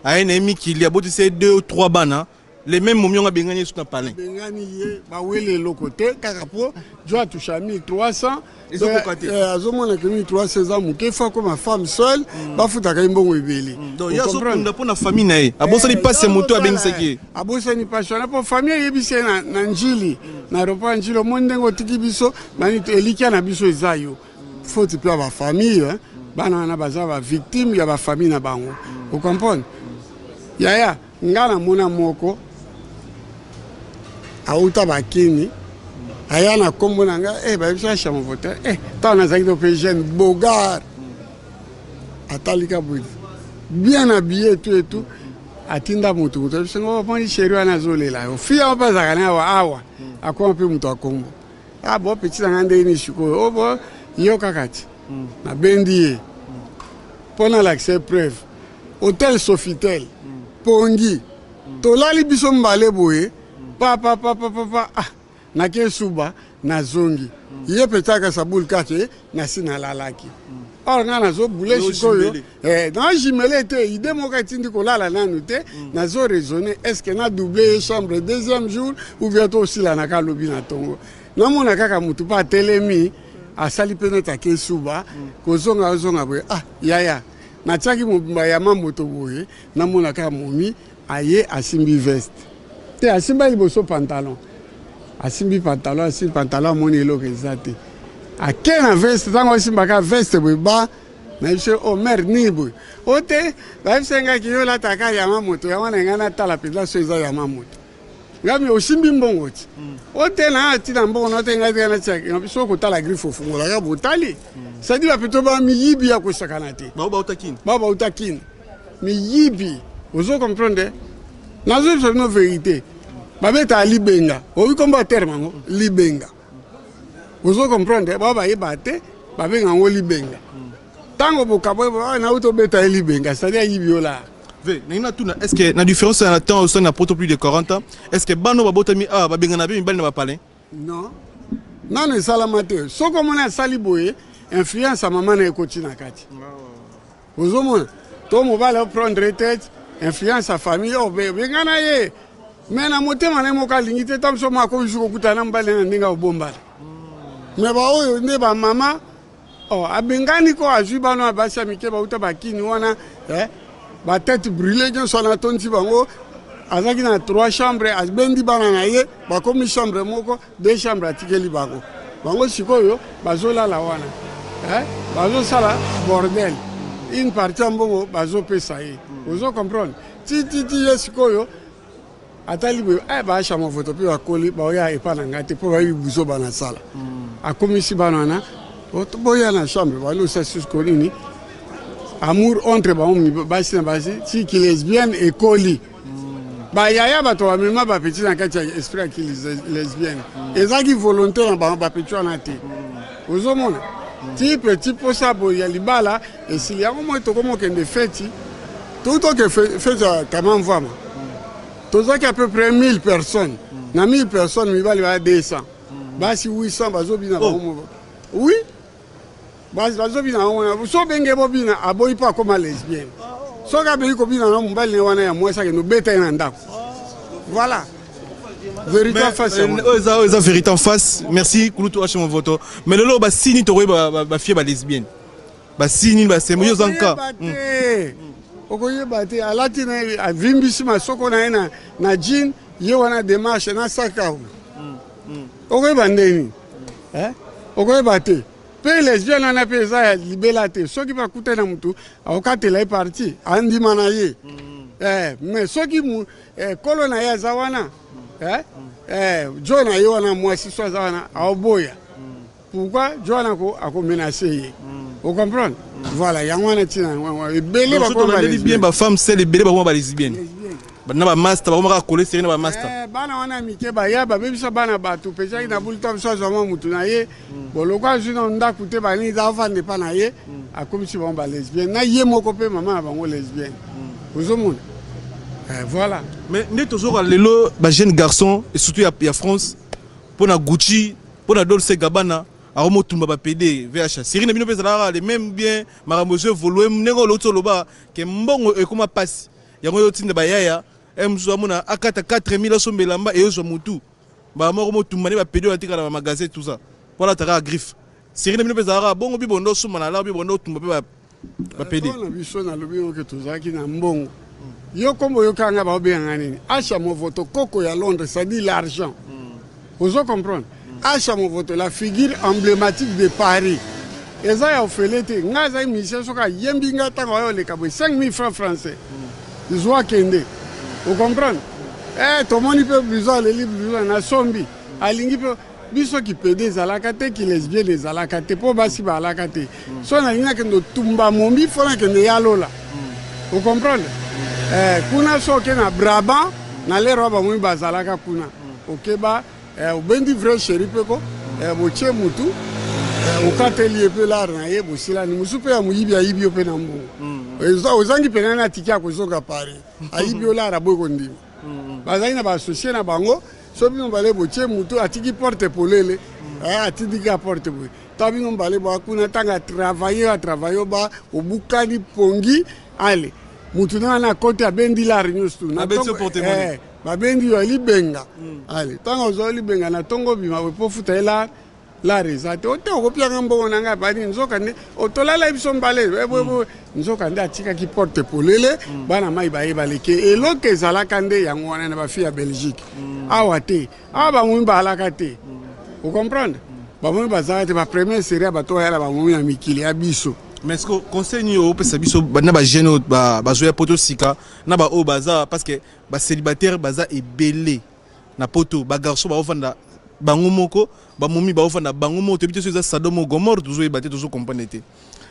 aye na ye mikili, abotisi ye deux ou trois bana. Les mêmes momi yango abengani ye su na palin. Bengani ye, baweli eloko te, kaka mpo jo atusha 1300. Ezokoka te. Azomona ke 1300 eza moke, fa koma femme seule, bafutaka ye mbongo ebele. Donc ye azokunda mpo na famille na ye, abosani mpasi ya moto abengisaki ye. Abosani mpasi wana mpo famille eyebisi ye na Njili, na aéroport ya Njili: "Omoni ndenge otiki biso bani, elikya na biso eza yo." Faute mpe ya bafamille, bana wana baza bavictime ya bafamille na bango. Ocomprendre yaya? Nga namona moko auta bakini, aya na nkombo na ngai, bayebisa Chamovotin. Ntango nazalaki to mpe jeune bogar, atalika boye. Bien habillé tout et tout. Atinda moto moto ayebisi ngo omoni chéri wana azolela yo. Fille yango mpe azalaka na awa awa. Akoma mpe moto ya kombo. Ah bon petit na nga ndenge nini sikoyo? Oh bon yo kaka ti. Nabendi ye. Mpo nalakisa ye preuve. Hotel Sofitel. Pongi. Tolali biso mbale boye. Pa pa pa pa pa pa ah nake suba nazongi. Ye mpe akasa boule kake nasi nalalaki. Or nga nazo boule sikoyo. Eh, na jumele te idée moko etindi kolala nanu te. Nazo raisonner est-ce que na double ye chambre deuxième jour ou bien tosilanaka lobi na tongo. Namona kaka motu mpe atelemi asali mpe neti ake suba kozonga ozonga boye ah yaya natiaki mobimba ya mamoto boye namona kaka momi aye asimbi veste te asimba liboso pantalon asimbi pantalon asimbi pantalon amoni eloko eza te ake na veste ntango asimbaka veste boye ba nayebisi o oh, mare nini boye o te bayebisi ngai ki yo olataka yama moto yango na ngai natala mpenza so eza yama moto ngai osimbi mbongo ti o te na atina mbongo na te ngai te natia biso okotala griffe ofungolaka botali c'est-à-dire bapeto ba miyibi ya kosakana te bao bauta kini bao bauta kini miyibi ozo comprendre nazoyebisa bino vérité babetaka libenga oyi kombo ya terme yango libenga ozo comprendre bao bayeba te babenga yango libenga ntango bokabo nauti obeta ye libenga c'est-à-dire ayibi yo la Ve, ndenge natuna est ce que na différence ya temps osali na poto plus de 40 ans est ce que bano babotami awa babengana mpe mibali na bapalin? Non, nano esalama te. Soki omoni asali boye influence ya mama na ekoti na kati ozomona to mobali oprendre tete influence ya famille oyo bengana ye me na motema na ye moko alingi te ta moso mo akomi su kokutana na mobali na ndenge akobombana me baoyo nde bamama oh, abengani ko azwi bana ya basi ya mike bauta bakini wana eh, batete brûle nyonso wana atondi bango azalaki na trois chambre abendi bana na ye bakomi chambre moko deux chambre atikeli bango bango sikoyo bazolala wana eh, bazosala bordel une partie ya mbongo bazopesa ye ozo comprendre ti ti ti ye sikoyo atali boye eh, baasha movoto mpe bakoli baoya epa na ngai te mpo bayebi buzoba na sala akomisi bana wana boya na chambre balosa susko nini amour entre bango basi na basi ti ki lesbienne ekoli bayaya bato bamema bapeti na kati ya esprit ya ki lesbienne ezalaki volonté na bango bapeti wana te ozomona ti petit mposa boye ya libala esili yango moi tokomi okende feti toutoke feti ya kama mvwama tozwaki à peu près 1000 personnes na 1000 personnes mibali baya 200 basi 800 bazobina bango oui bazobina bango wana so obenge bobina aboyi mpo akoma lesbienne soki abeyi kobina na mobali ne wana ya mwasi akende obeta ye na ndako voilà vérité en face oyo eza vérité en face. Merci kulutu H Movoto. Mais lelo basini tokoyeba bafie balesbienne basini basembo yo oza nka te okoyeba te alati na ye avimbisi masoko na ye na jean ye wana démarche na saka okoyeba ndeni okoyeba te mpe lesbienne wana mpe eza ya libela te soki bakutani na motu akokatela ye parti andima na ye mais soki kolo na ye aza wana jo na ye wana mwasi so aza wana aoboya pourquoi jo wana akomenace ye ocomprendre voilà yango wana ntina yango ebele bakoma bien bafemme sele ebele bakoma balesbienne na bamaster bakoma kaka kole seri na bamaster bana wana mike baya babebisa bana bato pesaki na buli ta biso azwa mwa motu na ye boloko azwi na ndako te banini za avanda epa na ye akomisi bango balesbienne na ye moko mpe mama na bango lesbienne ozomona voilà. Mais nde tozoka lelo bajeune garçon et surtout ya France mpo na Gucci mpo na Dolce Gabbana akomotumba bapd vh série na bino mpe ezalaka le même bien makambo ezo évolue ndenge oloti oloba ke mbongo ekoma mpasi yango oyo otinda bayaya mosusu amona akata 4000 asomba elamba eyozwa motu mbala moko motumba nde bapd oyo atikala na bamagasin tout ça mpo alataka griffe série na bino mpe ezalaka bongo bibondo osomba na lar bibondo otumba mpe bapd na biso nalobi oke tozalaki na mbongo yo kombo oyokanga baobenganga nini Asha Movoto koko ya Londres c'est-à-dire l'argent ozo comprendre Asha Movoto la figure emblématique de Paris eza ya ofele te ngai azali musicien soki ayembi ngai ntango ayo oleka boye 5000 francs français zwa kende ocomprendre tomoni mpe blouson aleli blouson nasombi alingi mpe biso kipede ezalaka te kilesbienne ezalaka te mpo basi balaka te so nalingi nakende otumba mombi fo nakende ya lola. Ocomprendre? Eh, kuna so oke na Brabant, na lero wa bamomi bazalaka kuna. Okeba, eh, obendi vrai chéri mpe ko, eh, botie mutu, eh, okateli ye mpe lar na ye, bosilani. Mosusu mpe ya moyibi ayibi yo mpe na mbongo. Ozangi mpena na tike ya kozonga Paris. Ayibi yo lar, aboyi kondima. Bazali na baassocié na bango, so bino mibale botie mutu, atiki porte polele, eh, atindiki ya porte boye. Ta bino mibale boya kuna, ntango atravaille, atravaille ba obukani pongi, ale mutu na wana akoti abendi lar nyonso tu. Na Abeti tongo- yo porte-monnaie. Eh, babendi yo libenga. Ale ntango ozwa libenga na tongo obima boye mpo ofuta ye lar, lar eza te. Ote okopianga mbongo na ngai bani, nzoka nde otolala biso mbale, eh, boye, boye. Nzoka nde atikaki porte polele, bana mai baye baleke. Eloko ezalaka nde yango wana na bafille ya Belgique. Awa te, awa bamomi baalaka te. Ocomprendre? Bamomi bazalaka te, ba première série ya bato oyo ya bamomi ya mikili ya biso. Mais est-ce que conseil nini opesa biso na ba jeune oyo bazoya poto sika, na ba oyo baza, parce que ba célibataire baza ebele na poto, ba garçon baofanda bango moko, bamomi baofanda bango moko, toyebi te soki eza Sodome ou Gomorrhe, tozoyeba te, tozocomprendre te.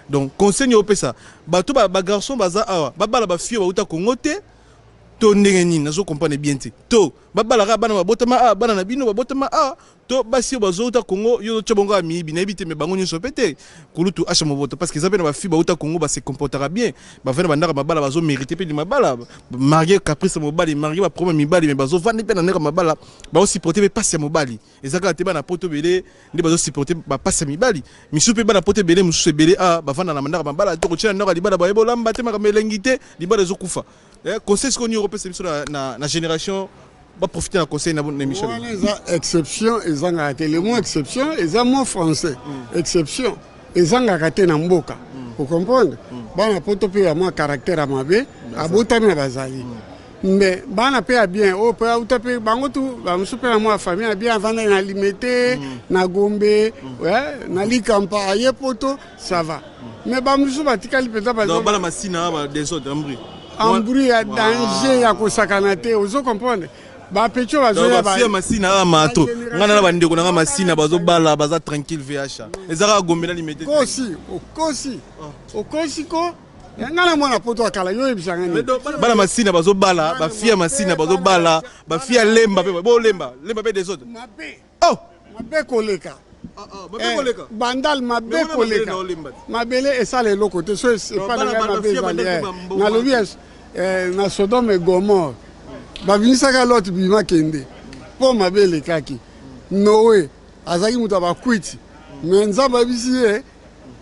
Donc conseil nini opesa bato ba garçon baza awa, babala ba fille bauta Congo te to ndenge nini? Nazo comprendre bien te. To babalaka bana babotama awa, bana na bino babotama awa, to basi oyo bazouta Congo, yo otya bango ya miyibi, nayebi te, me bango nyonso pe te. Kulutu Asha Movoto, parce que eza mpe na bafille bauta Congo base comportaka bien, bavanda bandaka mabala, bazomérite mpe mabala, marié caprice ya mobali, marié baproblème mibali, me bazovanda mpe na ndako ya mabala, bazosupporte mpe pasi ya mobali. Eza kaka te bana poto ebele nde bazosupporte bapasi ya mibali, misusu mpe bana poto ebele, mosusu ebele a bavanda na bandako ya mabala to kotia na ndako ya libala, baye bolamba te, makambo elengi te, libala ezokufa. Conseil sikoyo nini okopesa biso na génération baprofite na conseil na émission? Wana eza exception, ezangaka te. Le mot exception eza mot français. Exception ezangaka te na mboka. Ocomprendre? Bana poto mpe ya mwa caractère ya mabe abotami na bazali, mais bana mpe ya bien oyo mpe auta mpe bango tu, bamosusu mpe na mwa famille ya bien, avandaki na Limete, na Gombe, ouais, na Likampa, aye poto, ça va. Mais bamosusu batikali mpenza Donc bana Masina ba désordre, embrouille. Embrouille ya danger ya kosakana te. Ozo comprendre? Bapetits oyo bazoya bafille ya Masina awa mato, ngai na bandeko na nga Masina bazobala, baza tranquille. VH eza kaka Gombe na Limete. Kosi, okosi, okosi ko. Ngai na mwana poto akala, yo oyebisanga nini? Bana Masina bazobala, bafille ya Masina bazobala, bafille ya Lemba mpe bolemba, Lemba mpe désordre. Mabe. Oh. Mabe koleka. Mabe koleka. Bandal mabe Mais wana koleka. mabele na olemba te. Mabele esala eloko te so epa na bana ngai mabe bafille ezali. bandaki bambongo. Nalobi na Sodome et Gomorrhe babimisaka Lot, bima kende, mpo mabe elekaki. Noé azalaki moto ya bakwiti, me Nzambe ayebisi ye: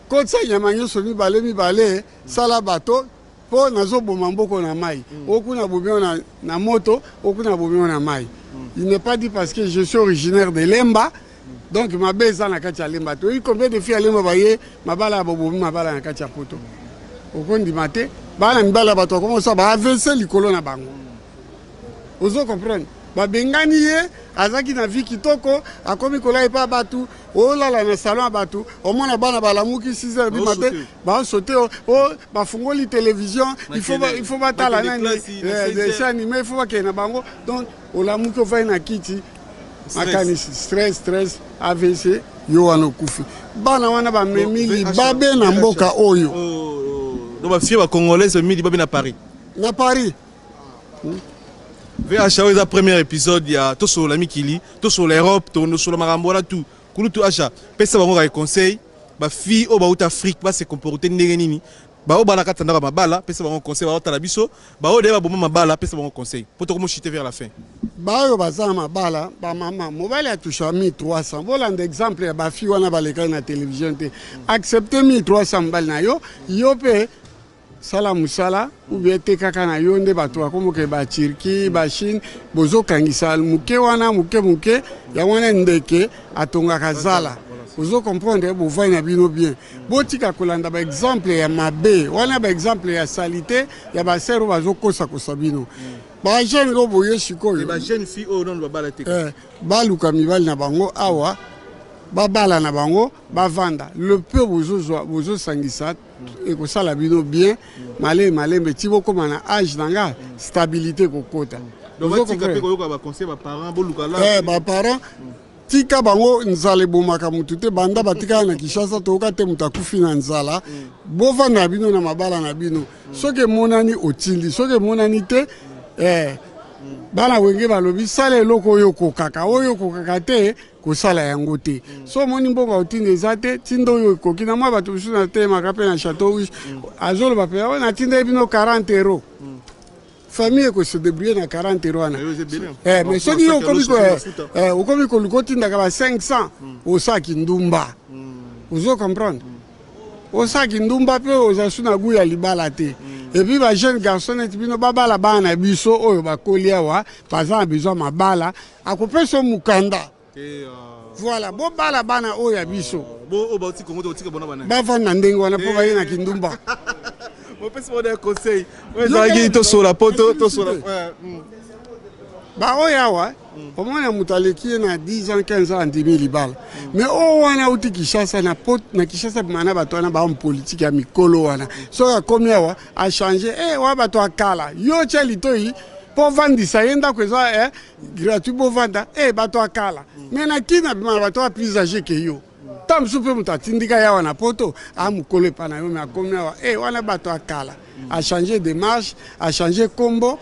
kotisa nyama nyonso mibale mibale, sala bato, mpo nazoboma mboko na mai. Okuna bomi oyo na moto, okuna bomi oyo na mai. Il n'est pas dit parce que je suis originaire de Lemba, donc mabe eza na kati ya Lemba. Toyebi combien de filles ya Lemba baye mabala ya bobomi mabala na kati ya poto. Okondima te, bana mibala ya bato bakomosala ba AVC likolo na bango. Ozo comprendre? Babengani ye, azalaki na vie kitoko, akomi kolala epa bato, olala na salon ya bato, omona bana balamuki 6 heures du matin, baosote o bafungoli télévision, il faut batala Bakende nani classe, na 16 heures. Dessin animé, il faut bakende na bango. Donc olamuki, ofai na kiti, makanisi, stress, stress, AVC, yo wana okufi. Bana wana bamemi Bon, libabe na mboka oyo. Oh, donc bafille bacongolaise bamemi libabe na Paris. Na Paris. VH, oyo eza premier épisode ya Tosolola Mikili, Tosolola Europe, tosolola makambo wana tu. Kulutu Asha, pesa bango kaka conseil, bafille oyo bauta Afrique base comporte ndenge nini, baoyo bana kati ya ndako ya mabala, pesa bango conseil. Baotala biso, baoyo deya baboma mabala, pesa bango conseil po tokomochite vers la fin. Baoyo baza na mabala, bamama, mobali atusha 1300, bolanda exemple ya bafille wana balekaki na télévision te. Accepte 1300, mobali na yo, yo mpe sala mosala ou bien te kaka na yo nde bato bakomoke baTurquie, baChine, bozokangisa moke wana moke moke, yango wana ndeke atongaka zala. Ozo comprendre? Bovai na bino bien, botika kolanda baexemple ya mabe wana, baexemple ya saleté ya basere oyo bazokosakosa bino. Bajeune oyo boye sikoyo, bajeune fille oyo nano babala te. Baluka mibali na bango awa, babala na bango, bavanda. Le peu bozozwa, bozosangisa, ekosala bino bien. Malembe malembe ti bokóma na age na nga, stabilité ekokota. Donc Ozo batika mpe comprendre? koyoka baconseil baparent, boluka la Baparent. Tika bango, nzala ebomaka mutu te. Banda batikala na Kinshasa, toyoka te moto akufi na nzala. Bovanda na bino na mabala na bino. Soki emonani, otindi. Soki emonani te, bana Wenge balobi sala eloko oyo okokaka, oyo okokaka te, kosala yango te. So omoni mbongo otinda eza te, tinda oyo ekoki. Na mwa bato mosusu natelemaka mpe na Chateau Rouge, azoloba mpe oyo natinda ye bino 40 euro, famille ekose débrouiller na 40 euro wana. Mais soki yo okomi koluka otindaka ba 500, osalaki ndumba. Ozo comprendre? Osalaki ndumba mpe oza su na gu ya libala te. Et puis ba jeune garçon neti bino babala bana na biso oyo bakoli awa, baza na besoin mabala, akopesa yo mokanda. Voilà, bobala bana oyo ya biso. Bavanda ndenge wana mpo baye na kindumba. Mopesi bona conseil oyo ezalaki tosola po tosola. Baoyo awa, omona moto aleki ye na 10 ans, 15 ans, andimi libala. Mais oyo wana auti Kinshasa, na pot na Kinshasa, bima na bato wana bahomme politique ya mikolo wana, soki akomi awa, achange wa bato akala. Yo tia litoi mpo vandisa ye, ndako eza gratuit, bovanda. Bato akala, mais na kina bima na bato ya plus âgé ke yo. Ta mosusu mpe moto atindika ye awa na poto, a mokolo epa na yo, me akomi awa, wana bato akala, achange démarche, achange kombo,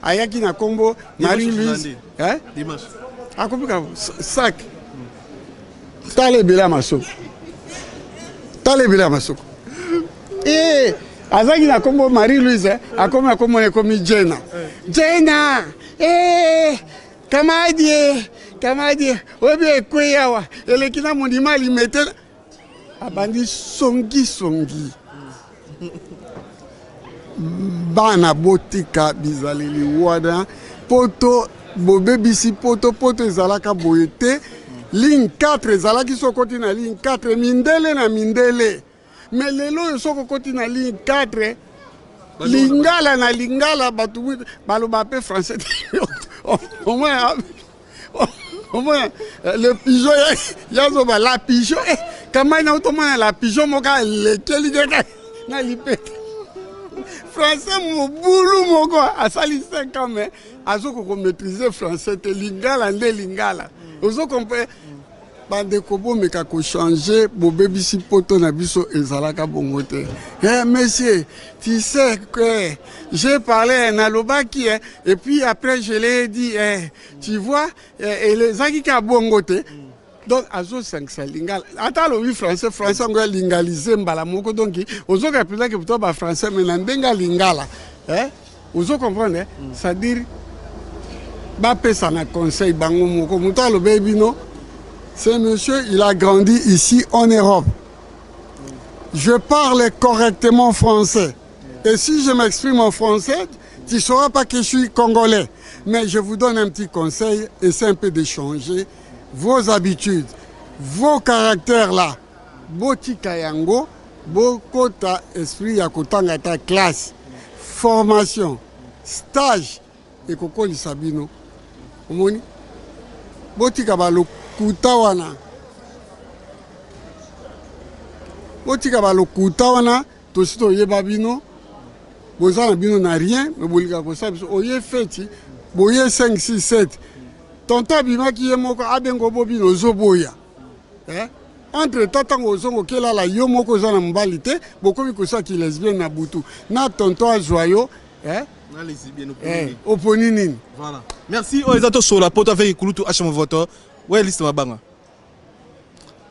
ayaki na kombo Marie Louise, akomi ka sac. Tala ebele ya masoko, tala ebele ya masoko. Azalaki na kombo Marie Louise, akomi na kombo na ekomi Jena, Jena. Kamadie, kamadie, oyebi ekwei awa, eleki na mondima Limete, abandi songisongi. Bana, botika bizaleli wana. Poto bobebisi poto. Poto ezalaka boye te. Ligne 4 ezalaki, soki okoti na ligne 4, mindele na mindele. Mais lelo oyo, soki okoti na ligne 4, lingala na lingala, bato baloba mpe français te. Au moins le pigeon yazoba la pigeon, kamai na otomona la pigeon moko alekeli kaka na lipete, français mobulu moko. Asali 5 ans, mais azokoka komaîtrise français te. Lingala nde lingala. Ozo comprendre? Bandeko, bomeka kochange. Bobebisi poto na biso, ezalaka bongo te. Monsieur, tu sais que j'ai parlé, nalobaki, et puis après je l'ai dit, tu vois, ezalaki kaka bongo te. Donc azosangisa lingala, ata alobi français, français yango alingalise mbala moko. Donc ozoka mpenza ke to bafrançais, mais na ndenge ya lingala, ozo comprendre? C'est-à-dire bapesa na conseil bango moko. Moto alobeli bino, ce monsieur, il a grandi ici en Europe. Je parle correctement français et si je m'exprime en français, tu ne sauras pas que je suis congolais. Mais je vous donne un petit conseil et c'est un peu d'échanger vos habitudes, vos caractères là. Botika yango, bokota esprit ya kotanga ta classe, formation, stage ekokolisa bino. Omoni, botika balokuta wana, botika balokuta wana. Tosi toyeba bino, boza na bino na rien, me bolingaka kosala biso. Oye feti boye 5 6 7, tonton abimaki ye moko, abengo bo bino, ozoboya. Entre temps, ntango ozongo okelala yo moko, oza na mobali te, bokomi kosaki lesbienne na butu na tonton azwa yo, eh? Oponi nini? Voilà. Merci. Oyo eza tosola poto avec kulutu H Movoto. Ouais, liste mabanga.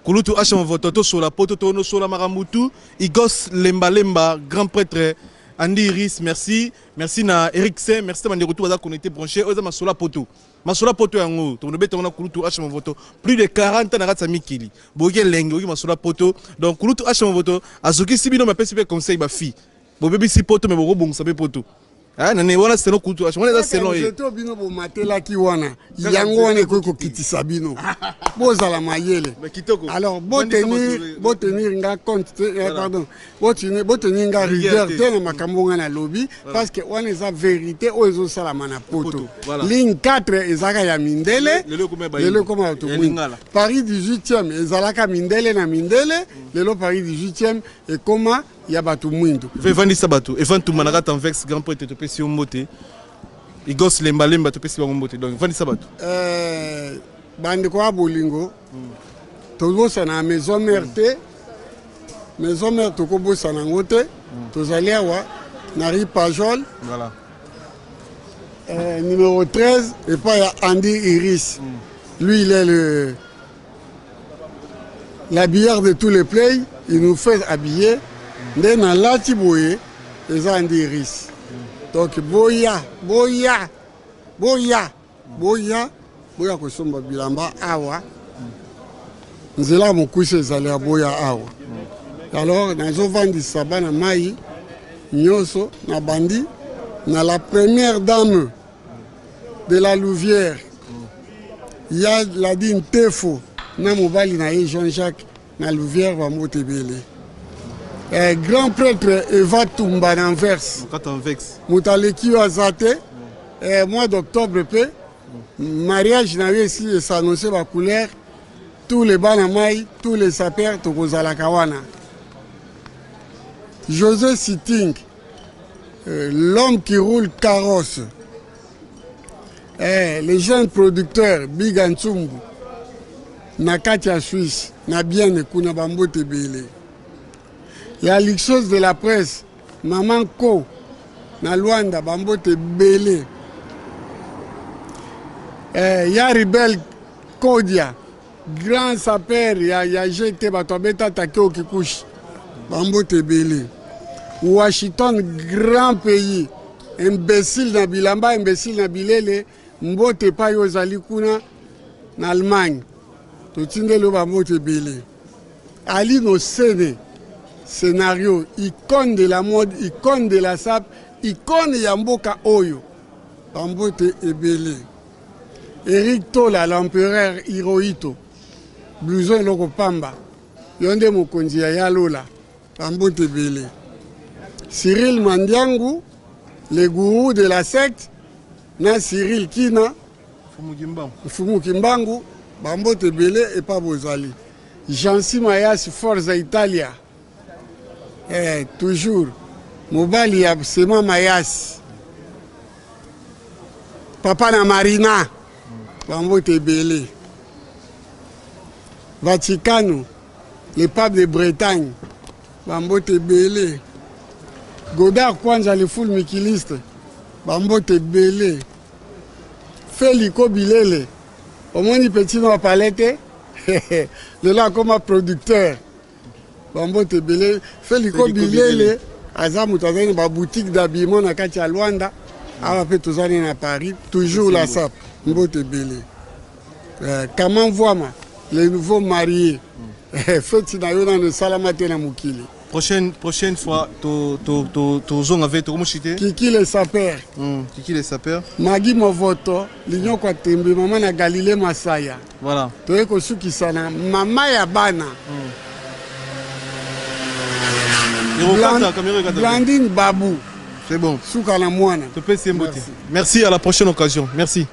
Kulutu H Movoto, tosola poto, tonosola makambo tu. Igos Lemba Lemba, grand prêtre Andy Iris, merci. Merci na Eric Saint, merci na bandeko tout baza connecté, branché. Oyo eza masola poto. Masola poto yango, tokobeta wana kulutu H Movoto, plus de 40 ans na kati ya mikili. Boyoki elenge, oyoki masola poto. Donc kulutu H Movoto azokisi bino, mapesi mpe conseil ba fille. Bobebisi poto, mais bokobongisa mpe poto. Ah, nani wana selon kulutu H, wana eza selon ye. Nzete bino bomatelaki wana, yango wana ekoki kokitisa bino. Bozala mayele. Mais kitoko. Alors botenir nga compte te, pardon, botenir nga rigueur te na makambo nga nalobi, parce que wana eza vérité oyo ezosalama na poto. Ligne 4 ezalaka ya mindele, lelo ekoma bato mwindu. Paris 18e ezalaka mindele na mindele, lelo Paris 18e ekoma ya bato mwindu. Evandisa bato, evantuma na kati anvex. Grand prêtre, topesi yo mbote. Igos Lembalemba, topesi bango mbote. Donc evandisa bato. Bandeko ya bolingo, tobosana ya maison mère te. Maison mère tokobosana yango te. Tozali awa na rue Pajol. Voilà. Numéro 13, epai ya Andy Iris. Lui, il est le l'habilleur de tous les plays. Il nous fait habiller. Nde nalati boye, eza Andy Iris. Donc boya, boya, boya, boya, boya kosomba bilamba awa. Nzela ya mokuse ezali ya boya awa. Alors nazovandisa bana mai nyonso, na bandi na la première dame de la Louvière, ya Ladi Ntefo na mobali na ye Jean-Jacques na Louvière, bambote ebele. Grand prêtre Eva Tumba na Anvers, moto aleki yo aza te. Mois d'octobre mpe mariage na yo esi esannonce bacouleur. Tous les bana mai, tous les sapeurs, tokozalaka wana. José Sitting, l'homme qui roule carrosse, les jeunes producteurs Biga Ntsumbu na kati ya Suisse na Bienne kuna, bambote ebele. La luxueuse de la presse, Maman Ko na Luanda, bambote ebele. Ya Rebel Kodia, grand sapeur ya GT, bato abeta Takeo Kikuchi, bambote ebele. Washington, grand pays, imbécile na bilamba, imbécile na bilele, mbote epai ozali kuna na Allemagne, totindeli yo bambote ebele. Alino Sene, scénario, icône de la mode, icône de la sape, icône ya mboka oyo, bambote ebele. Eric Tola, l'empereur Hirohito, blouson eloko pamba, yo nde mokonzi ya Yalola, bambote ebele. Cyril Mandiangu, le gourou de la secte, na Cyril Kina, Mfumu Kimbangu, bambote ebele epa bozali. Jansi Mayasi, Forza Italia, toujours mobali ya Sema Mayasi, papa na Marina, bambote ebele. Vaticano, le pape de Bretagne, bambote ebele. Godard Kwanza, le full mikiliste, bambote ebele. Feliko Bilele, omoni petit no apale te, lelo akoma producteur, bambote ebele. Feliko Bilele aza moto azali na baboutique d'habillement na kati ya Luanda awa, mpe tozali na Paris, toujours la sap, mbote ebele. Kaman Mvwama, le nouveau marié, feti na yo nano esalama te na mokili. Prochaine fois, tozonga ve tokomoshi te. Kiki le saper. Kiki le saper. Magi Movoto, Linyoko Tembe, mama na Galilée Masaya. Voilà. Toye kosukisa na mama ya bana. Blandine Babu. C'est bon. Suka na mwana. Topesi ye mbote. Merci, à la prochaine occasion. Merci.